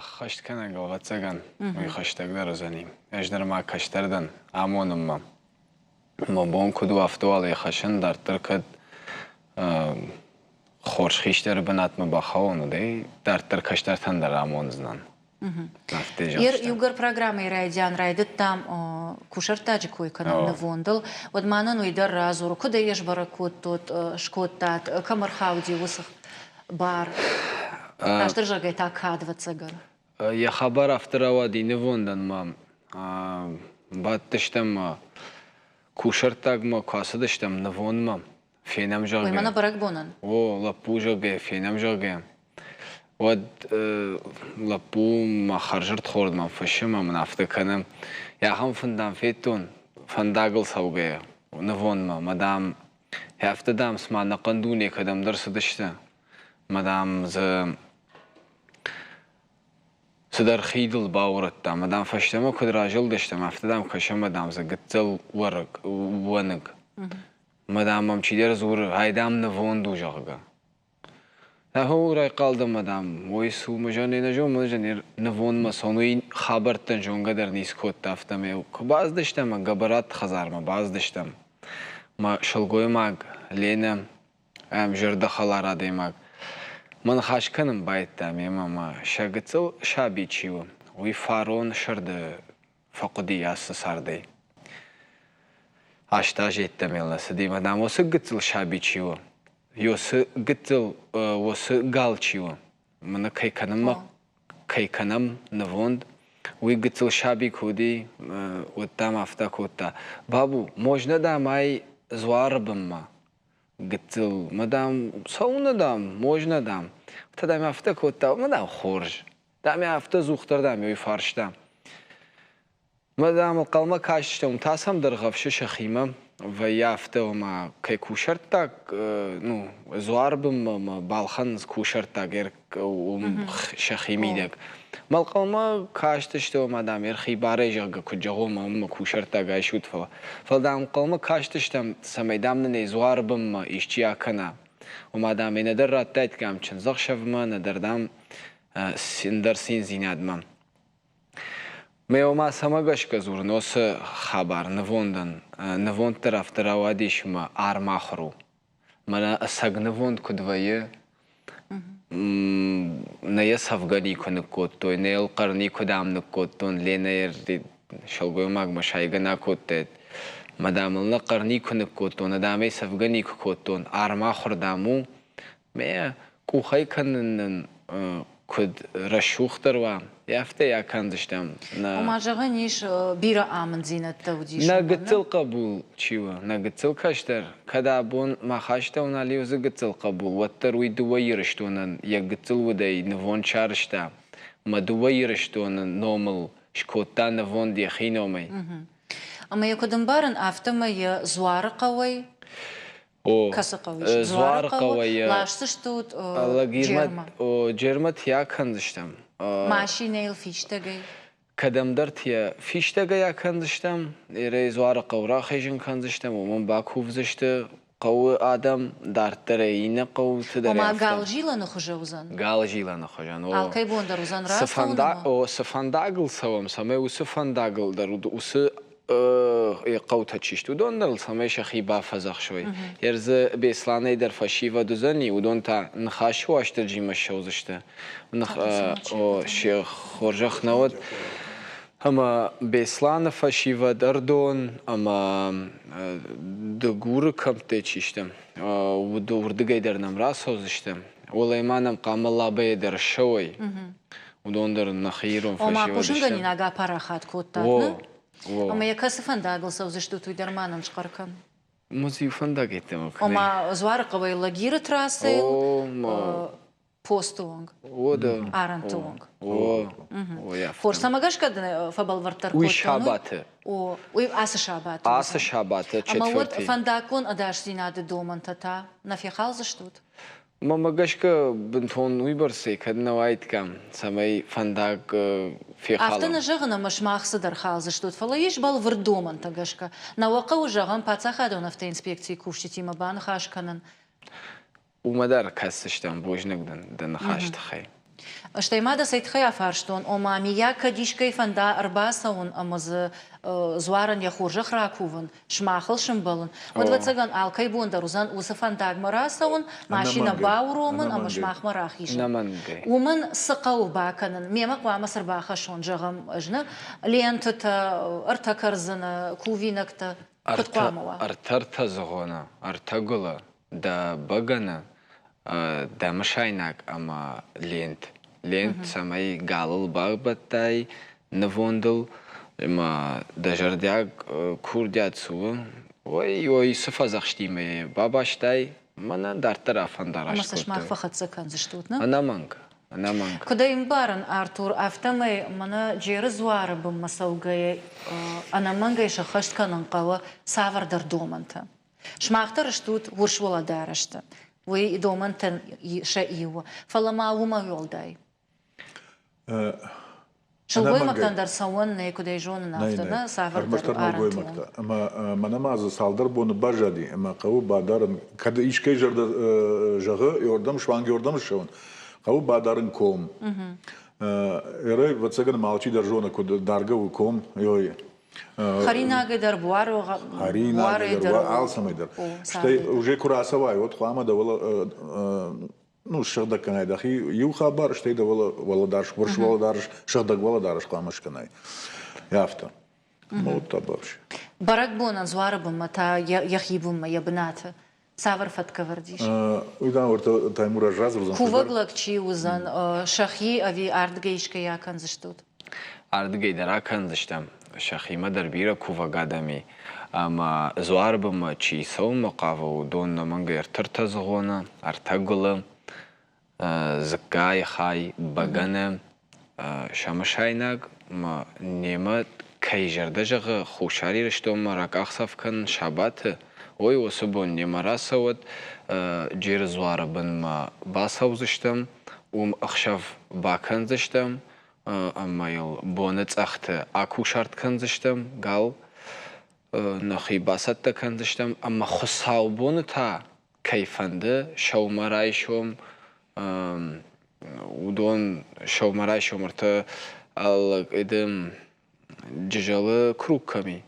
Ӕххӕстгӕнӕг, ӕвӕццӕгӕн, уый хӕстӕгдӕр уыдзӕни. Ӕз нырма кӕстӕр дӕн амонынмӕ. Мӕ бон куыд у, афтӕ уал йӕ хӕссын дарддӕр кӕд хорз хистӕры бынатмӕ бахауон, уӕд ӕй дарддӕр кӕстӕртӕн дӕр амондзынӕн. Иугӕр программӕйы райдиан райдыдтам кусӕрттаджы кой кӕнын нывондыл, уӕд ма нын уый дӕр радзур, куыд ӕй сбӕрӕг кодтат, скодтат, кӕм ӕрхауди уыцы бар? Растдӕр зӕгъгӕй та кӕд, ӕвӕццӕгӕн? Йӕ хабар афтӕ рауади нывондӕн ма бадтыстӕм кусӕрттагмӕ куы ацыдыстӕм нывондмӕ, фенӕм, зӕгъгӕ. Уый мӕнӕ бӕрӕгбонӕн? О, лӕппу, зӕгъгӕ, фенӕм, зӕгъгӕ. Уӕд лӕппу мӕ хӕрзӕрдхорд мӕм фыссы ӕмӕ мын афтӕ кӕны. Ахӕм фын, дам, федтон фӕндагыл цӕугӕйӕ нывондмӕ, мӕ, дам, афтӕ, дам, цыма ӕнӕхъӕн дуне кӕдӕмдӕр цыдысты, мӕ, дам, дзы цыдӕр хидыл баурӕдта, ӕмӕ, дам, фӕстӕмӕ куыд разылдыстӕм, афтӕ, дам, кӕсӕм, ӕмӕ, дам, дзы гыццыл уӕрыкк, уӕныг. Ӕмӕ, дам, мӕм чидӕр дзуры, ай, дам, нывонд у, зӕгъгӕ. Ахуы райхъал дӕн ӕмӕ, дам, уой цу, мӕ зӕрдӕ нӕ зоны, мӕ зӕрдӕ нывондмӕ цӕуын, уый хабӕрттӕн зонгӕ дӕр ницы кодта, афтӕмӕй куы бацыдыстӕм ӕмӕ Гӕбӕраты хӕдзармӕ бацыдыстӕм, мӕ сылгоймаг Ленӕ, ӕм зӕрдӕхӕлар адӕймаг, мӕ ныхас кӕнын байдыдта мемӕ ӕмӕ сӕ гыццыл саби чи у, уый фарон сӕрды фӕхъуыди ацы цардӕй. 8 азы йеддӕмӕ нӕ цыди, ӕмӕ, дам, уыцы гыццыл саби чи у, уыцы гыццыл уыцы гал чи у, мӕнӕ кӕй кӕнынмӕ кӕй кӕнӕм нывонд, уый гыццыл саби куы уыди, уӕд, дам, афтӕ кодта: «Бабу, можно, дам, ай дзуары бынмӕ?» Гыццыл, мӕ, дам, цӕуылнӕ, дам, можно, дам. Та, дам, афтӕ кодта, мӕ, дам, хорз. Дам, афтӕ дзухдӕр, дам, уый фарста. Мӕ, дам, ӕнхъӕлмӕ кастыстӕм, та сӕм дӕргъӕвсы сӕхимӕ вӕййы афтӕ, ома, кӕй кусӕрттаг, ну, дзуары бынмӕ мӕ балхӕнынц кусӕрттаг уым сӕхи мидӕг. Мӕ ӕнхъӕлмӕ кастысты, ома, дам, ӕрхибарӕй, зӕгъгӕ, куыд зӕгъон, мӕ мӕ кусӕрттаг айсут, фӕлӕ. Фӕлӕ, дам, ӕнхъӕлмӕ кастыстӕм, цӕмӕй, дам, нын ӕй дзуары бынмӕ исчи акӕна. Ома, дам, ӕй нӕдӕр радтаиккам чындзӕхсӕвмӕ, нӕдӕр, дам, ӕндӕр циндзинадмӕ. Мӕ ома цӕмӕ гӕсгӕ дзурын уыцы хабар нывондӕн? Нывонд дӕр афтӕ рауадис ӕмӕ армахуыр у. Мӕнӕ ӕцӕг нывонд куыд вӕййы, нӕ йӕ цӕвгӕ никуы ныккодтой, нӕ йыл хъӕр никуыдӕм ныккодтон, Ленӕ сылгоймагмӕ сайгӕ нӕ кодтаид. Мӕ дам ыл нӕ хъӕр никуы ныккодтон, нӕ дам ӕй цӕвгӕ никуы кодтон, армахуыр дам у. Мӕ къухӕй кӕнын нын куыд рӕсугъддӕр уа, афтӕ йӕ кӕндзыстӕм. Ома, зӕгъӕн ис, бирӕ амынддзинӕдтӕ уыдис. Нӕ гыццыл хъӕбул чи у, нӕ гыццыл кӕстӕр, кӕд абон мах астӕу нал и уыцы гыццыл хъӕбул, уӕддӕр уый дыууӕ Ирыстонӕн йӕ гыццыл удӕй нывонд сарӕзта. Мӕ дыууӕ Ирыстоны номыл скодта нывонд йӕхи номӕй. Ӕмӕ йӕ куыд ӕмбарын, афтӕмӕй йӕ Дзуары хъӕуӕй О, Кӕцы хъӕу ис? Дзуары хъӕуӕй Ласдзыстут Джермӕ? Джермӕ тья кӕндзыстӕм. Машинӕйыл фистӕгӕй? Кӕдӕмдӕр тья фистӕгӕй акӕндзыстӕм, Ерӕй Дзуары хъӕу рахизын кӕндзыстӕм, уымӕн бакувдзысты хъӕуы адӕм, дарддӕр ӕй иннӕ хъӕуты дӕр. Ома галзилӕны хуызы уыдзӕн? Галзилӕны хуызӕн, о. Алкӕй бон дӕр уыдзӕн рацӕуын? О, цы фӕндагыл цӕуӕм, цӕмӕй уыцы фӕндагыл дӕр уыцы хъӕутӕ чи сты, уыдон дӕр цӕмӕй сӕхи бафӕдзӕхсой. Йер дзы Беслӕнӕй дӕр фӕсивӕд уыдзӕни, уыдон та Ныхасы Уастырджимӕ ссӕудзысты. Се хорзӕх нӕ уӕд. Ӕмӕ Беслӕны фӕсивӕд Ӕрдон ӕмӕ Дыгуры кӕмттӕй чи сты, уырдыгӕй дӕр нӕм рацӕудзысты. Уӕлӕ ма нӕм хъуамӕ Лабӕйӕ дӕр ссӕуой. Уыдон дӕр нӕхи ирон Ома фӕсивӕд сты. хъусынгӕнинаг апарахат кодтат, нӕ? Ӕмӕ йӕ кӕцы фӕндагыл цӕудзыстут, уый дӕр ма нын схъӕр кӕн. Музей фӕндаг йеддӕмӕ куы Ома Дзуары хъӕуӕй Лагиры трассӕйыл. О, ма. Посты онг. О, Арӕнты онг. О, Хорз, цӕмӕ гӕсгӕ дын фӕбӕлвырддӕр кодтон? Уый сабаты. О, уый ацы сабаты. Ацы сабаты, Ӕмӕ уӕд фӕндаггон ӕдасдзинады домӕнтӕ та нӕ фехалдзыстут? Мӕнмӕ гӕсгӕ, бынтон уыйбӕрцӕй кӕд нӕ уаидкам, цӕмӕй фӕндаг фехалӕм. Афтӕ нӕ зӕгъын, ӕмӕ сымах цыдӕр халдзыстут, фӕлӕ ис бӕлвырд домӕнтӕ гӕсгӕ. Нӕ уӕ хъӕуы, зӕгъӕм, паддзахадон автоинспекцийы кусджытимӕ баныхас кӕнын. Уымӕ дӕр кӕсдзыстӕм, бузныг дын дӕ ныхасы тыххӕй. Стӕй ма дӕ цӕй тыххӕй афарстон, ома, миййаг кӕд искӕй фӕнда ӕрбацӕуын ӕмӕ дзы дзуарӕн йӕ хорзӕх ракувын, сымахыл сымбӕлын, уӕд, ӕвӕццӕгӕн, алкӕй бон дӕр уыдзӕн уыцы фӕндагмӕ рацӕуын, машинӕ бауромын ӕмӕ сымахмӕ рахизын. Уымӕн цы хъӕуы бакӕнын? Мемӕ хъуамӕ цы рбахӕссон, зӕгъӕм, ӕз нӕ лентытӕ, ӕртӕ кӕрдзыны, кувинӕгтӕ, куыд хъуамӕ уа? Ӕртӕ зыгъоны, ӕртӕ гуылы, дӕ бӕгӕны, дӕ мысайнаг ӕмӕ лент. Лент, цӕмӕй галыл бабӕттай нывондыл, ӕмӕ дӕ зӕрдиаг курдиат цы у, ой, ой, цы фӕдзӕхстимӕ йӕ бабастай, мӕнӕн дарддӕр афӕндараст Ӕмӕ сӕ сымах фӕхӕццӕ кӕндзыстут, нӕ? Ӕнӕмӕнг, ӕнӕмӕнг. Куыд ӕй ӕмбарын, Артур, афтӕмӕй мӕнӕ Джеры дзуары бынмӕ цӕугӕйӕ ӕнӕмӕнгӕй сӕххӕст кӕнын хъӕуы цавӕрдӕр домӕнтӕ. Сымах дӕр стут урс уӕлӕдарӕсты. Уый домӕнтӕн сӕ иу. Фӕлӕ ма уымӕ уӕлдай. Сылгоймӕгтӕн дӕр цӕуӕн нӕй, куыд ӕй зонын, афтӕ нӕ цавӕрдӕр нӕлгоймӕгтӕ. Ӕмӕ мӕнӕ ма дзы цалдӕр боны баззади, ӕмӕ хъӕуы бадарын, кӕд искӕй зӕрдӕ зӕгъы, иордӕм суанг иордӕм ссӕуын, хъӕуы бадарын ком. Эрӕй, ӕвӕццӕгӕн, ма алчидӕр зоны, куыд даргӕ у ком, ой. Хӕринагӕй дӕр, буарӕй дӕр, алцӕмӕй дӕр. Стӕй уже куы рацӕуай, уӕд хъуамӕ дӕ ну, сыгъдӕг кӕнай дӕхи иу хабар, стӕй дӕ уӕлӕдарӕс, урс уӕлӕдарӕс, сыгъдӕг уӕлӕдарӕс хъуамӕ скӕнай. Афтӕ. Вот та вообще. Бӕрӕгбонӕн дзуары бынмӕ та йӕхи бынмӕ, йӕ бынаты цавӕр фӕткӕвӕрд ис? Уый дам уӕртӕ Таймураз радзурдзӕн. Кувӕг лӕг чи уыдзӕн, сӕхи ӕви ардыгӕй искӕй акӕндзыстут? Ардыгӕй дӕр акӕндзыстӕм. Сӕхимӕ дӕр бирӕ кувӕг адӕм и. Ӕмӕ дзуары бынмӕ чи цӕуынмӕ хъавы, уыдон ӕнӕмӕнгӕй ӕртӕ дзыгъоны, ӕртӕ гуылы, дзыккайы хай, бӕгӕны, сӕ мысайнаг ӕмӕ немӕ кӕй зӕрдӕ зӕгъы Хуссар Ирыстонмӕ ракъахдзӕф кӕнын сабаты, ой, уыцы бон немӕ рацӕуӕд, Джеры дзуары бынмӕ бацӕудзыстӕм, уым ӕхсӕв бакӕндзыстӕм ӕмӕ йыл боны цъӕхты акусарт кӕндзыстӕм гал, нӕхи бацӕттӕ кӕндзыстӕм ӕмӕ хуыцаубоны та кӕй фӕнды сӕумӕрайсом уыдон сӕумӕрайсом ӕртӕ Джызӕлы круг кӕм и,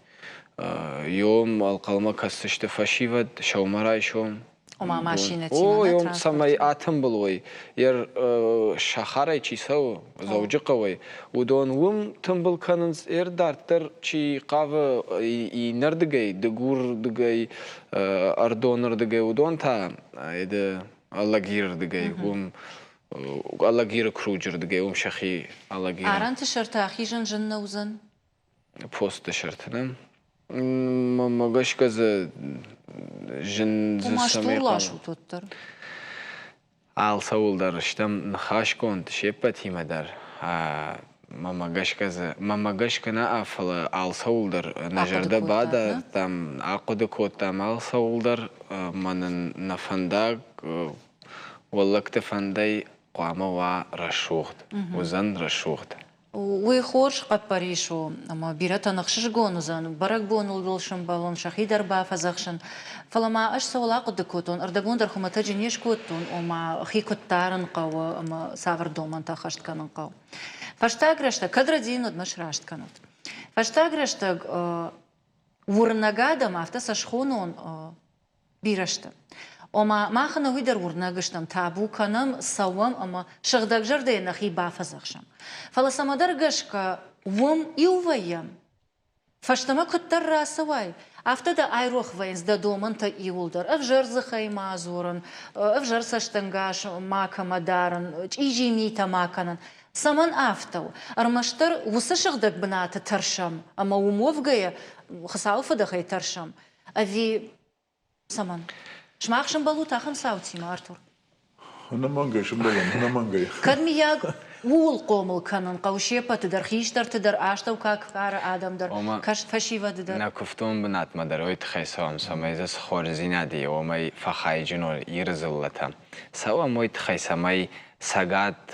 йом ӕнхъӕлмӕ кӕсдзысты фӕсивӕд сӕумӕрайсом. Ома машинӕтимӕ, О, цӕмӕй атымбыл уой. Йӕ сахарӕй чи цӕуы, Дзӕуджыхъӕуӕй, уыдон уым тымбыл кӕнынц. Ӕр дарддӕр чи хъавы иннӕрдыгӕй, дыгурдыгӕй, ӕрдонырдыгӕй, уыдон та Алагирырдыгӕй, уым Алагиры круджырдыгӕй, уым сӕхи Алагиры. Арӕнты сӕрты ахизын зын нӕ уыдзӕн? Посты сӕрты, нӕ? Мӕнмӕ гӕсгӕ дзы зын дзы Ома цӕмӕй стур ласут уӕддӕр. Алцӕуыл дӕр стӕм ныхасгонд се ппӕтимӕ дӕр. Мӕнмӕ гӕсгӕ дзы, мӕнмӕ гӕсгӕ нӕ, фӕлӕ алцӕуыл дӕр нӕ зӕрдӕ бадардтам, ахъуыды кодтам алцӕуыл дӕр. Мӕнӕн нӕ фӕндаг уӕллӕгты фӕндӕй хъуамӕ уа рӕсугъд, уыдзӕн рӕсугъд. Уый хорз хъӕппӕрис у, ӕмӕ бирӕтӕн ӕхсызгон уыдзӕн бӕрӕгбоныл дыл сӕмбӕлын, сӕхи дӕр бафӕдзӕхсын. Фӕлӕ ма ӕз цӕуыл ахъуыды кодтон, ӕрдӕбон дӕр хуымӕтӕджы не скодтон, ома хи куыд дарын хъӕуы ӕмӕ цавӕр домӕнтӕ ӕххӕст кӕнын хъӕуы. Фӕстаг рӕстӕг, кӕд рӕдийын, уӕд мӕ сраст кӕнут. Фӕстаг рӕстӕг уырнӕг адӕм, афтӕ сӕ схонон, бирӕ сты. Ома, мах ӕнӕуый дӕр уырнӕг стӕм, табу кӕнӕм, цӕуӕм ӕмӕ сыгъдӕг зӕрдӕйӕ нӕхи бафӕдзӕхсӕм. Фӕлӕ цӕмӕдӕр гӕсгӕ уым иу вӕййӕм. Фӕстӕмӕ куыддӕр рацӕуай, афтӕ дӕ айрох вӕййынц дӕ домӕнтӕ иуылдӕр. Ӕвзӕр дзыхӕй ма дзурын, ӕвзӕр цӕстӕнгас макӕмӕ дарын, чъизи митӕ ма кӕнын. Цӕмӕн афтӕ у? Ӕрмӕстдӕр уыцы сыгъдӕг бынаты тӕрсӕм ӕмӕ уым уӕвгӕйӕ Хуыцауы фыдӕхӕй тӕрсӕм, Ӕви цӕмӕн? Сымах сӕмбӕлут ахӕм цаутимӕ, Артур? Ӕнӕмӕнгӕй сымбӕлӕм, ӕнӕмӕнгӕй. Кӕд миййаг ууыл хъомыл кӕнын хъӕуы се ппӕты дӕр, хистӕрты дӕр, астӕуккаг кары адӕм дӕр, фӕсивӕды дӕр? Нӕ куывтон бынатмӕ дӕр уый тыххӕй цӕуӕм, цӕмӕй дзы цы хорздзинад и, уымӕй фӕхайджын уой Иры дзыллӕтӕ. Цӕуӕм уый тыххӕй, цӕмӕй Цӕгат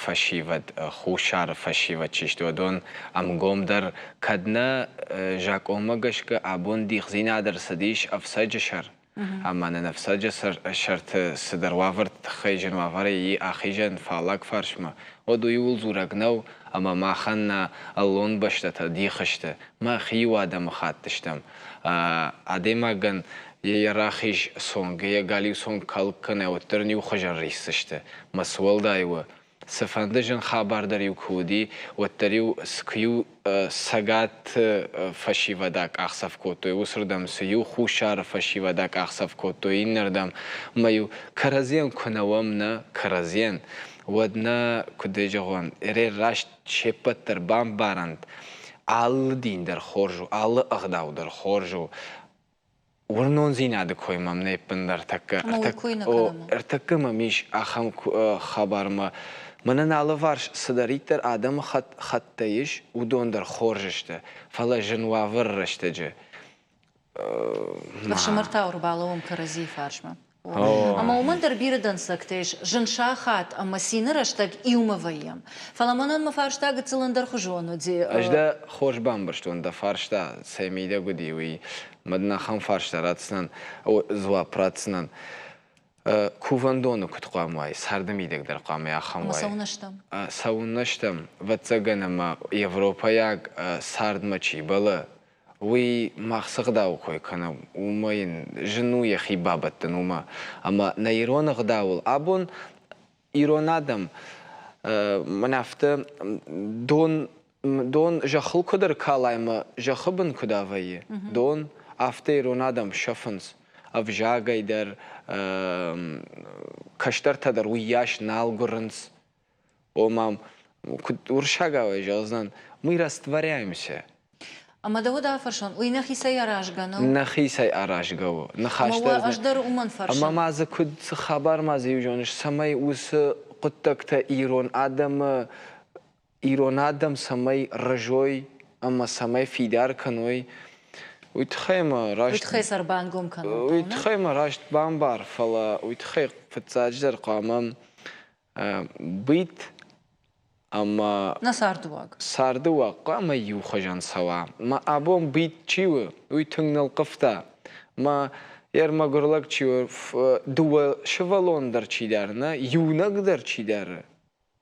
фӕсивӕд, Хуссары фӕсивӕд чи сты, уыдон ӕмгомдӕр кӕд нӕ закъонмӕ гӕсгӕ абон дихдзинад ӕрцыдис ӕфцӕджы сӕр, ӕмӕ нын ӕфцӕджы сӕрты цыдӕр уавӕрты тыххӕй зын уавӕрӕй и ахизӕн фаллаг фарсмӕ, уӕд уый ууыл дзурӕг нӕу, ӕмӕ махӕн нӕ ӕллон бӕстӕтӕ дих сты, мах иу адӕмыхатт стӕм. Адӕймагӕн йӕ рахиз цонг, йӕ галиу цонг калк кӕнӕ, уӕддӕр ын иу хуызӕн рисдзысты. Мӕ цы уӕлдай у, цыфӕнды зын хабар дӕр-иу куы уыди, уӕддӕр-иу куы-иу цӕгат фӕсивӕд акъахдзӕф кодтой, уыцырдӕм цы-иу хуссары фӕсивӕд акъахдзӕф кодтой, иннӕрдӕм. Ӕмӕ-иу кӕрӕдзийӕн куы нӕ уӕм, нӕ кӕрӕдзийӕн, уӕд нӕ, куыд ӕй зӕгъон, раст се ппӕт дӕр бамбарӕнт, алы дин дӕр хорз у, алы ӕгъдау дӕр хорз у. Уырнондзинады кой мӕм нӕй ӕппындӕр тӕккӕ. Ӕртӕккӕ мӕм ис ахӕм хабармӕ. Мӕнӕн алыварс цыдӕриддӕр адӕмы хӕттӕ ис, уыдон дӕр хорз сты, фӕлӕ зын уавӕры рӕстӕджы. Ӕфсымӕртау ӕрбалӕууӕм кӕрӕдзийы фарсмӕ. Ӕмӕ уымӕн дӕр бирӕ дӕнцӕгтӕ ис, зын сахат ӕмӕ цины рӕстӕг иумӕ вӕййӕм. Фӕлӕ мӕнӕн мӕ фарста гыццыл ӕндӕрхуызон уыди. Ӕз дӕ хорз бамбӕрстон, дӕ фарста цӕй мидӕг уыди, уый. Мӕ дын ахӕм фарста ратдзынӕн, дзуапп ратдзынӕн. Кувӕндоны куыд хъуамӕ уай, царды мидӕг дӕр хъуамӕ ахӕм уай. Цӕуылнӕ стӕм? Цӕуылнӕ стӕм? Ӕвӕццӕгӕн ӕмӕ европӕйаг цардмӕ чи бӕлы, уый мах цы гъдауы кой кӕнӕм, уымӕ йын зын у йӕхи бабӕттын, уымӕ. Ӕмӕ нӕ ирон ӕгъдауыл абон ирон адӕм мӕнӕ афтӕ дон, дон зӕххыл куыд ӕркала ӕмӕ зӕххы бын куыд авӕййы, дон, афтӕ ирон адӕм сӕфынц. Ӕвзагӕй дӕр, кӕстӕртӕ дӕр уыйас нал гуырынц. Ома, куыд уырыссагау зӕгъдзынӕн, мы растворяемся. Ӕмӕ дӕ уӕд афӕрсон, уый нӕхицӕй аразгӕ нӕу? Нӕхицӕй аразгӕ у. Ныхӕстӕ ӕз дӕр уымӕн фӕрсын. Ӕмӕ ма дзы куыд цы хабар ма дзы иу зоныс, цӕмӕй уыцы хъуыддӕгтӕ ирон адӕмы ирон адӕм цӕмӕй рӕзой ӕмӕ цӕмӕй фидар кӕной, уый тыххӕй мӕ раст... Уый тыххӕй сӕ ӕрбангом кӕнын. Уый тыххӕй мӕ раст бамбар, фӕлӕ уый тыххӕй фыццаджыдӕр хъуамӕ быт ӕмӕ нӕ цардыуаг цардыуаг хъуамӕ иухуызӕн цӕуа. Мӕ абон быт чи у, уый тынг нылхъывта. Мӕ йе рмӕгуыр лӕг чи у, дыууӕ сывӕллон дӕр чи дары, нӕ иунӕг дӕр чи дары,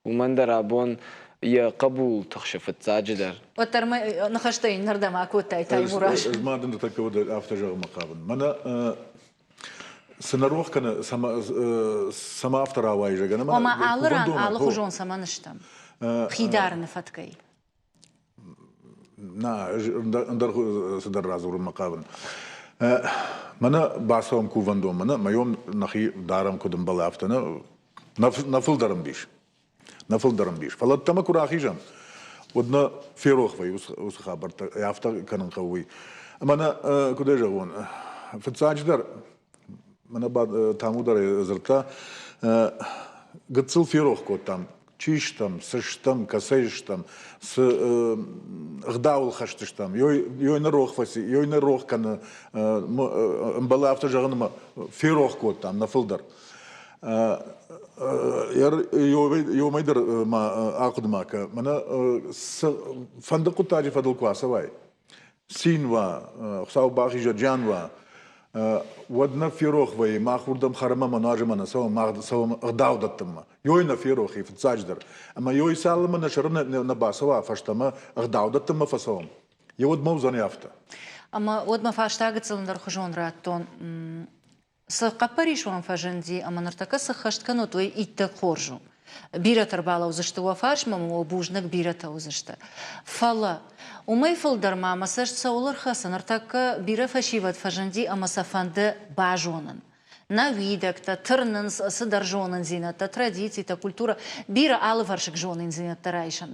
уымӕн дӕр абон йӕ хъӕбул тыхсы фыццаджыдӕр. Уӕддӕр мӕ ныхӕстӕ иннӕрдӕм акодтай, Таймураз. Ӕз ма дын ныртӕккӕ афтӕ зӕгъынмӕ хъавын. Мӕнӕ цы нӕ рох кӕны, цӕмӕ афтӕ рауайы, зӕгъӕн, ӕмӕ Ома алы ран алыхуызон цӕмӕн стӕм? Хи дарыны фӕткӕй. Нӕ, ӕндӕр цыдӕр радзурынмӕ хъавын. Мӕнӕ бацӕуӕм кувӕндонмӕ, нӕ, мӕйон нӕхи дарӕм куыд ӕмбӕлы, афтӕ нӕ, нӕ фылдӕр ӕмбис. Нӕ фылдӕр ӕмбис. Фӕлӕ ӕддӕмӕ куы рахизӕм, уӕд нӕ ферох вӕййы уыцы хабӕрттӕ, афтӕ кӕнын хъӕуы уый. Ӕмӕ нӕ, куыд ӕй зӕгъон, фыццаджыдӕр, мӕнӕ Таму дӕр дзырдта, гыццыл ферох кодтам, чи стӕм, цы стӕм, кӕцӕй стӕм, цы ӕгъдауыл хӕст стӕм, ёй нӕ рох фӕци, ёй нӕ рох кӕны, ӕмбӕлы афтӕ зӕгъын, ӕмӕ ферох кодтам нӕ фылдӕр. Ёмӕй дӕр ма ахъуыды ма кӕ, мӕнӕ цы фӕнды хъуыддаджы фӕдыл куы ацӕуай, цин уа, Хуыцау бахизӕд, зиан уа, уӕд нӕ ферох вӕййы, мах уырдӕм хӕрӕмӕ ӕмӕ нуазынмӕ нӕ цӕуӕм, мах цӕуӕм ӕгъдау дӕттынмӕ. Ёй нӕ ферох и фыццаджыдӕр. Ӕмӕ ёй цалынмӕ нӕ сӕры нӕ бацӕуа, фӕстӕмӕ ӕгъдау дӕттынмӕ фӕцӕуӕм, е уӕд мӕ уыдзӕни афтӕ. Ӕмӕ уӕд мӕ фарста гыццыл ӕндӕрхуызон радтон. Цы хъӕппӕрис уӕм фӕзынди ӕмӕ ныртӕккӕ цы ххӕст кӕнут, уый иттӕг хорз у. Бирӕтӕ ӕрбалӕудзысты уӕ фарсмӕ ӕмӕ уӕ бузныг бирӕтӕ уыдзысты. Фӕлӕ уымӕй фылдӕр ма мӕ цӕст цӕуыл ӕрхӕцы, ныртӕккӕ бирӕ фӕсивӕд фӕзынди ӕмӕ сӕ фӕнды базонын. Нӕ уидӕгтӕ, тырнынц цыдӕр зонындзинӕдтӕ, традицитӕ, культурӕ, бирӕ алывӕрсыг зонындзинӕдтӕ райсын.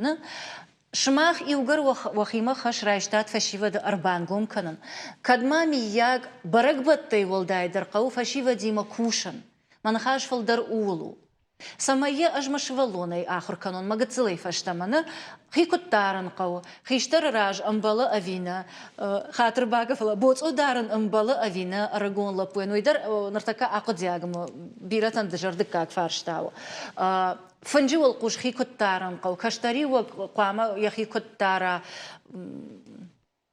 Сымах иугӕр уӕхимӕ хӕс райстат фӕсивӕды ӕрбангом кӕнын, кӕд ма, миййаг, бӕрӕгбӕттӕй уӕлдайдӕр хъӕуы фӕсивӕдимӕ кусын. Мӕ ныхас фылдӕр ууыл у. Цӕмӕй йӕ ӕз мӕ сывӕллонӕй ахуыр кӕнон, мӕ гыццылӕй фӕстӕмӕ нӕ, хи куыд дарын хъӕуы, хистӕры раз ӕмбӕлы ӕви нӕ, хатыр бакӕ, фӕлӕ боцъо дарын ӕмбӕлы ӕви нӕ ӕрыгон лӕппуйӕн, уый дӕр ныртӕккӕ ахъуыдиаг ӕмӕ бирӕтӕн дызӕрдыггаг фарста у. Фынджы уӕлхъус хи куыд дарын хъӕуы, кӕстӕриуӕг хъуамӕ йӕхи куыд дара,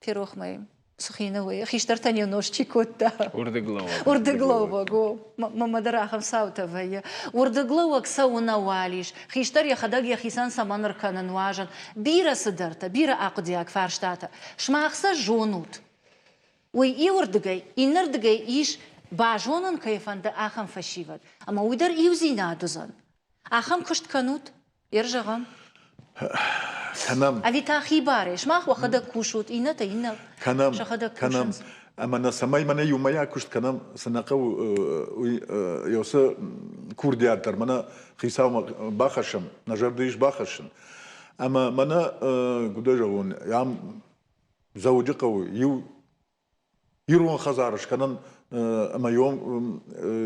Ферох мӕ цы уый хистӕртӕн йӕ нозт чи кодта. Уырдыглӕууӕг. Уырдыглӕууӕг, о. Мӕмӕ дӕр ахӕм цаутӕ вӕййы. Уырдыглӕууӕг цӕуы нӕ уал ис. Хистӕр йӕхӕдӕг йӕхицӕн цӕмӕн ӕркӕны нуазӕн. Бирӕ цыдӕртӕ, бирӕ ахъуыдиаг фарстатӕ. Сымах сӕ зонут. Уый иуырдыгӕй, иннӕрдыгӕй ис, базонын кӕй фӕнды, ахӕм фӕсивӕд. Ӕмӕ уый дӕр иудзинад уыдзӕн. Ахӕм куыст кӕнут? Ер зӕгъӕм. Кӕнӕм. Ӕви та хибарӕй? Сымах уӕхӕдӕг кусут, иннӕтӕ иннӕ кӕнӕм, сӕхӕдӕг кӕнӕм. кусынц. Ӕмӕ нӕ цӕмӕй мӕнӕ иумӕйаг куыст кӕнӕм, цы нӕ хъӕуы, уый уыцы курдиат дӕр мӕнӕ хицаумӕ бахӕссӕм, нӕ зӕрды ис бахӕссын. Ӕмӕ мӕнӕ, куыд зӕгъон, ам Дзӕуджыхъӕуы иу ирон хӕдзар скӕнын ӕмӕ йом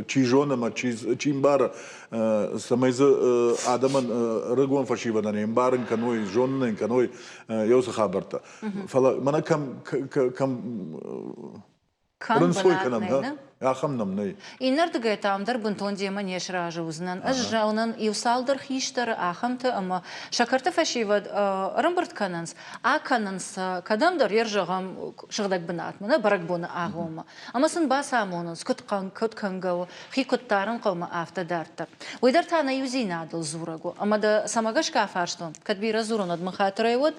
чи зоны ӕмӕ чи мбары, цӕмӕй дзы адӕмӕн ӕрыгон фӕсивӕдӕн ӕмбарын кӕной, зонын кӕной еуцы хабӕрттӕ. Фӕлӕ мӕнӕ кӕм кӕм Кӕм рынцой бынат кӕнӕм, нӕй, нӕ? нӕ? Ахӕм нӕм нӕй. Иннӕрдыгӕй та ам дӕр бынтон демӕ не сразы уыдзынӕн. Ӕз зонын иу цалдӕр хистӕры ахӕмты ӕмӕ сӕ кӕрты фӕсивӕд ӕрӕмбырд кӕнынц, акӕнынц сӕ кӕдӕмдӕр, йе зӕгъӕм, сыгъдӕг бынатмӕ, нӕ бӕрӕгбоны агъоммӕ. Ӕмӕ сын бацамонынц, куыд куыд кӕнгӕ у, хи куыд дарын хъӕуы афтӕ дарддӕр. Уый дӕр та нӕ иудзинадыл дзурӕг у. Ӕмӕ дӕ цӕмӕ гӕсгӕ афарстон, кӕд бирӕ дзурын, уӕд мын хатырӕй уӕд.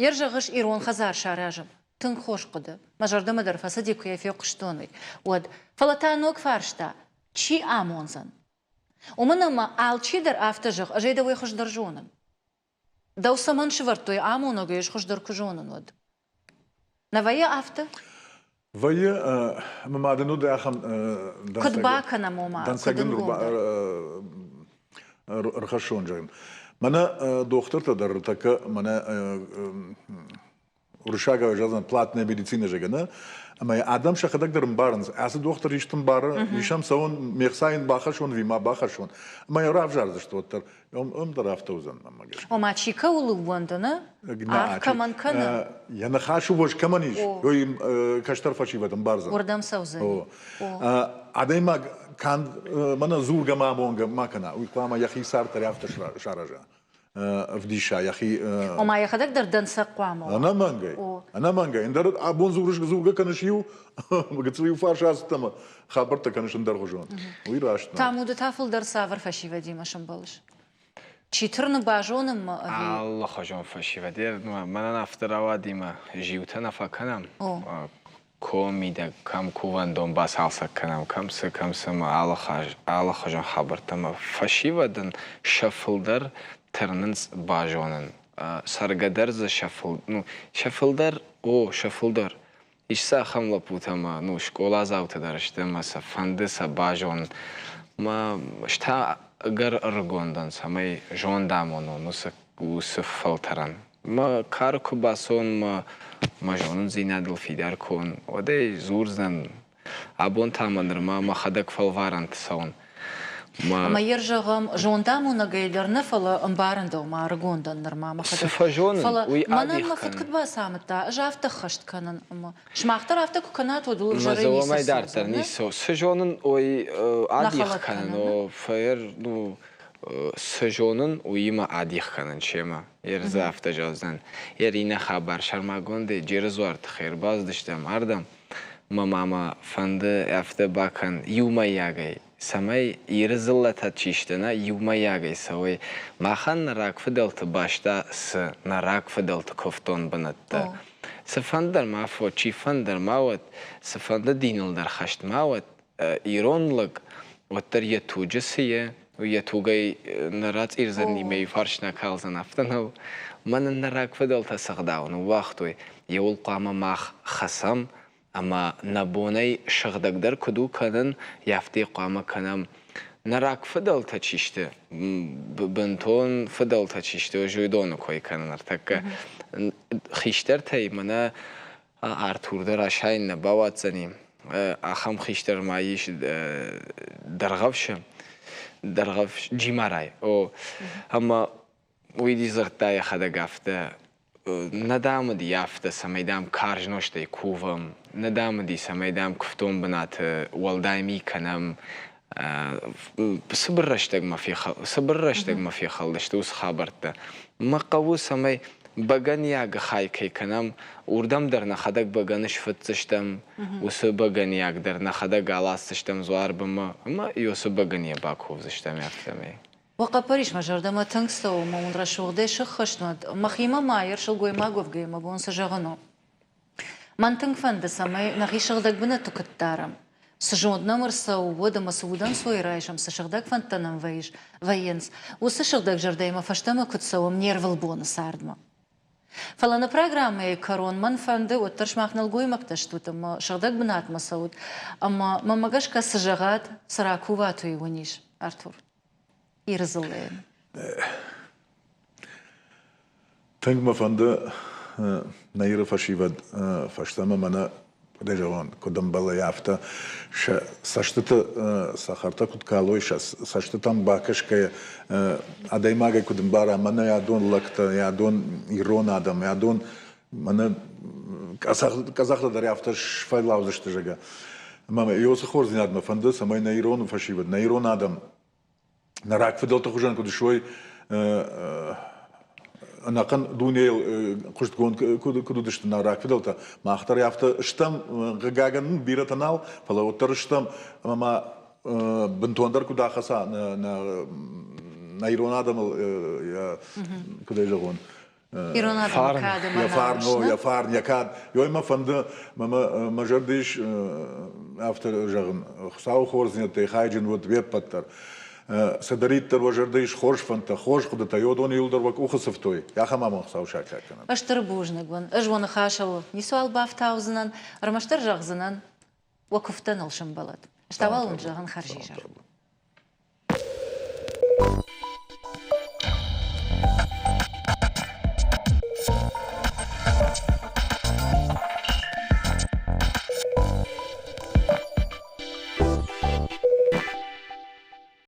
Йе зӕгъыс, ирон хӕдзар саразын. Тынг хорз хъуыды. Мӕ зӕрдӕмӕ дӕр фӕцыди, куы йӕ фехъуыстон, уый. Уӕд. Фӕлӕ та ног фарста. Чи амондзӕн? Уымӕн ӕмӕ алчи дӕр афтӕ зӕгъы, ӕз ӕй дӕуӕй хуыздӕр зонын. Дӕу цӕмӕн сывӕрдтой амонӕгӕй, ӕз хуыздӕр куы зонын, уӕд? Нӕ вӕййы афтӕ? Вӕййы, ӕмӕ ма дын уыд ахӕм Куыд бакӕнӕм, ома, дӕнцӕг дын ӕрхӕссон, зӕгъын. Мӕнӕ дохтыртӕ дӕр тӕккӕ мӕнӕ уырыссагау зӕгъдзӕн платная медицина зӕгъгӕ, нӕ? Ӕмӕ адӕм сӕхӕдӕг дӕр ӕмбарынц, ацы дохтыр исты ӕмбары, ис ӕм цӕуын, ме хца йын бахӕссон ӕви ма бахӕссон. Ӕмӕ йӕ равзардзысты уӕддӕр. Ам дӕр афтӕ уыдзӕн, мӕнмӕ гӕсгӕ. Ома, чи кӕуыл ӕууӕнды, нӕ? Аргъ кӕмӕн кӕны? Йӕ ныхасы уӕз кӕмӕн ис, уый кӕстӕр фӕсивӕд ӕмбардзӕн. Уырдӕм цӕудзӕни. Адӕймаг канд мӕнӕ дзургӕ ма амонгӕ ма кӕна, уый хъуамӕ йӕхи цард дӕр афтӕ сараза. ӕвдиса йӕхи. Ома йӕхӕдӕг дӕр дӕнцӕг хъуамӕ уа. Ӕнӕмӕнгӕй. Ӕнӕмӕнгӕй. Ӕндӕр абон дзурыс, дзургӕ кӕныс иу, гыццыл иу фарс ацыдтӕ ӕмӕ хабӕрттӕ кӕныс ӕндӕргъуызон. Уый раст нӕу. Тамуды та фылдӕр цавӕр фӕсивӕдимӕ сӕмбӕлыс? Чи тырны базонынмӕ ӕви? Алыхуызон фӕсивӕд. Мӕнӕн афтӕ рауади мӕ зиутӕ нӕ фӕкӕнӕм. Комы мидӕг кӕм кувӕндон бацалцӕг кӕнӕм, кӕм цы, кӕм цы ӕмӕ алыхуызон хабӕрттӕ ӕмӕ фӕсивӕдӕн сӕ фылдӕр тырнынц базонын. Цӕргӕ дӕр дзы сӕ ну, сӕ фылдӕр, о, сӕ фылдӕр. Ис сӕ ахӕм лӕппутӕ ӕмӕ ну, скъоладзаутӕ дӕр сты ӕмӕ сӕ фӕнды сӕ базонын. Мӕ ӕз та ӕгӕр ӕрыгон дӕн, цӕмӕй зонд амонон уыцы уыцы фӕлтӕрӕн. Мӕ кары куы бацӕуон, мӕ, мӕ зонындзинадыл фидар куы уон, уӕд ӕй дзурдзӕн. Абон та мӕ нырма мӕхӕдӕг фӕлварӕнты цӕуын. Ӕмӕ йе зӕгъӕм, зондамонӕгӕй дӕр нӕ, фӕлӕ ӕмбарын дӕу, ма ӕрыгон дӕн нырма мӕхӕдӕг. Цы фӕзонын, фӕлӕ уый мӕнӕн адих мӕ фыд кӕнын. куыд бацамыдта, ӕз афтӕ ӕххӕст кӕнын ӕмӕ сымах дӕр афтӕ куы кӕнат, уӕд уыл Мӕ ӕвзӕрӕй дзы ницы уымӕй рцӕудзӕн, дарддӕр нӕ? ницы. Цы зонын, уый Нӕ адих хӕлӕг кӕнын, кӕнын, о, фӕер, ну, цы зонын, уыимӕ адих кӕнын семӕ. Ердзы афтӕ зӕгъдзӕн. Еринӕ хабар сӕрмагондӕй Джеры дзуары тыххӕй ӕрбацыдыстӕм ардӕм. Мӕ мамӕ фӕнды афтӕ бакӕн иумӕйагӕй, цӕмӕй Иры дзыллӕтӕ чи сты, нӕ иумӕйагӕй цӕуой. Махӕн нӕ рагфыдӕлты бӕстӕ цы, нӕ рагфыдӕлты куывддон бынӕттӕ. Цыфӕнды дӕр ма фод, чифӕнды дӕр ма уӕд, цыфӕнды диныл дӕр хӕст ма уӕд, ирон лӕг уӕддӕр йӕ туджы цы и, уый йӕ тугӕй нӕ рацъирдзӕн, мӕ фарс нӕ калдзӕн, афтӕ нӕу. Мӕнӕн нӕ рагфыдӕлтӕ цы гъдау ныууагътой, еуыл хъуамӕ мах хӕцӕм ӕмӕ нӕ бонӕй сыгъдӕгдӕр куыд у кӕнын, афтӕ хъуамӕ кӕнӕм. Нӕ рагфыдӕлтӕ чи сты, бынтон фыдӕлтӕ чи сты, ӕз уыдоны кой кӕнын ныртӕккӕ. Хистӕртӕй мӕнӕ Артур дӕр асайын нӕ бауадздзӕни. Ахӕм хистӕр ма ис Дӕргъӕвсы, Дӕргъӕвс Джимарай. О, ӕмӕ уый дзырдта йӕхӕдӕг афтӕ, нӕ дам уыди афтӕ, цӕмӕй дам карз нозтӕй кувӕм, нӕ дам уыди, цӕмӕй дам куывдон бынаты уӕлдай ми кӕнӕм. Цыбыр рӕстӕгмӕ цыбыр рӕстӕгмӕ фехӕлдысты уыцы хабӕрттӕ. Мӕ хъӕуы, цӕмӕй бӕгӕныйаг хай кӕй кӕнӕм, уырдӕм дӕр нӕхӕдӕг бӕгӕны сфыцдзыстӕм, уыцы бӕгӕныйаг дӕр нӕхӕдӕг аласдзыстӕм дзуарбынмӕ ӕмӕ уыцы бӕгӕныйӕ бакувдзыстӕм афтӕмӕй. Уӕ хъӕппӕрис мӕ зӕрдӕмӕ тынг цӕуы ӕмӕ уын рӕсугъдӕй сыххӕст уӕд. Мӕхимӕ ма йӕ сылгоймаг уӕвгӕйӕ мӕ бон цы зӕгъын у? Мӕн тынг фӕнды, цӕмӕй нӕхи сыгъдӕг бынӕтты куыд дарӕм. Цы зонд нӕм ӕрцӕуы, уӕд ӕмӕ цы удӕнцой райсӕм, цы сыгъдӕг фӕндтӕ нӕм вӕййынц, уыцы сыгъдӕг зӕрдӕимӕ фӕстӕмӕ куыд цӕуӕм не рвылбоны цардмӕ. Фӕлӕ нӕ программӕйы кӕрон мӕн фӕнды, уӕддӕр сымах нӕлгоймӕгтӕ стут ӕмӕ сыгъдӕг бынатмӕ цӕут, ӕмӕ мӕнмӕ гӕсгӕ цы зӕгъат, цы ракуват, уый уын ис, Артур. Иры дзыллӕйӕн. Тынг мӕ фӕнды нӕ Иры фӕсивӕд фӕстӕмӕ мӕнӕ куыд зӕгъон, куыд ӕмбӕлы, афтӕ сӕ цӕстыты цӕхӕртӕ куыд калой, сӕ цӕстытӕм бакӕсгӕйӕ адӕймагӕй куыд ӕмбара, мӕнӕ адон лӕгтӕ, адон ирон адӕм, адон мӕнӕ къӕдзӕхтӕ дӕр афтӕ сфӕйлаудзысты, зӕгъгӕ. Ӕмӕ уыцы хорздзинад мӕ фӕнды, цӕмӕй нӕ ирон фӕсивӕд, нӕ ирон адӕм нӕ рагфыдӕлты хуызӕн куыд суой, ӕнӕхъӕн дунейыл хъуыстгонд куыд уыдысты нӕ рагфыдӕлтӕ, мах дӕр афтӕ стӕм, хъыгагӕн, бирӕтӕ нал, фӕлӕ уӕддӕр стӕм, ӕмӕ ма бынтондӕр куыд ахӕца нӕ ирон адӕмыл, куыд ӕй зӕгъон, Ирон адӕмы кад ӕмӕ йӕ фарн, йӕ фарн, йӕ кад. Ёй мӕ фӕнды, мӕ зӕрды ис афтӕ зӕгъын, Хуыцауы хорздзинӕдтӕй хайджын уӕд уе ппӕт дӕр. Цыдӕриддӕр уӕ зӕрды ис хорз фӕндтӕ, хорз хъуыдытӕ, уыдон иуылдӕр уӕ къухы сыфтой. Ахӕм амонд Хуыцау саккаг кӕнӕд. Стыр бузныг уын. Ӕз уӕ ныхасыл ницуал бафтаудзынӕн, ӕрмӕстдӕр зӕгъдзынӕн, уӕ куывдтӕ ныл сӕмбӕлӕд. Ӕз та уал уын зӕгъын хӕрзизӕр.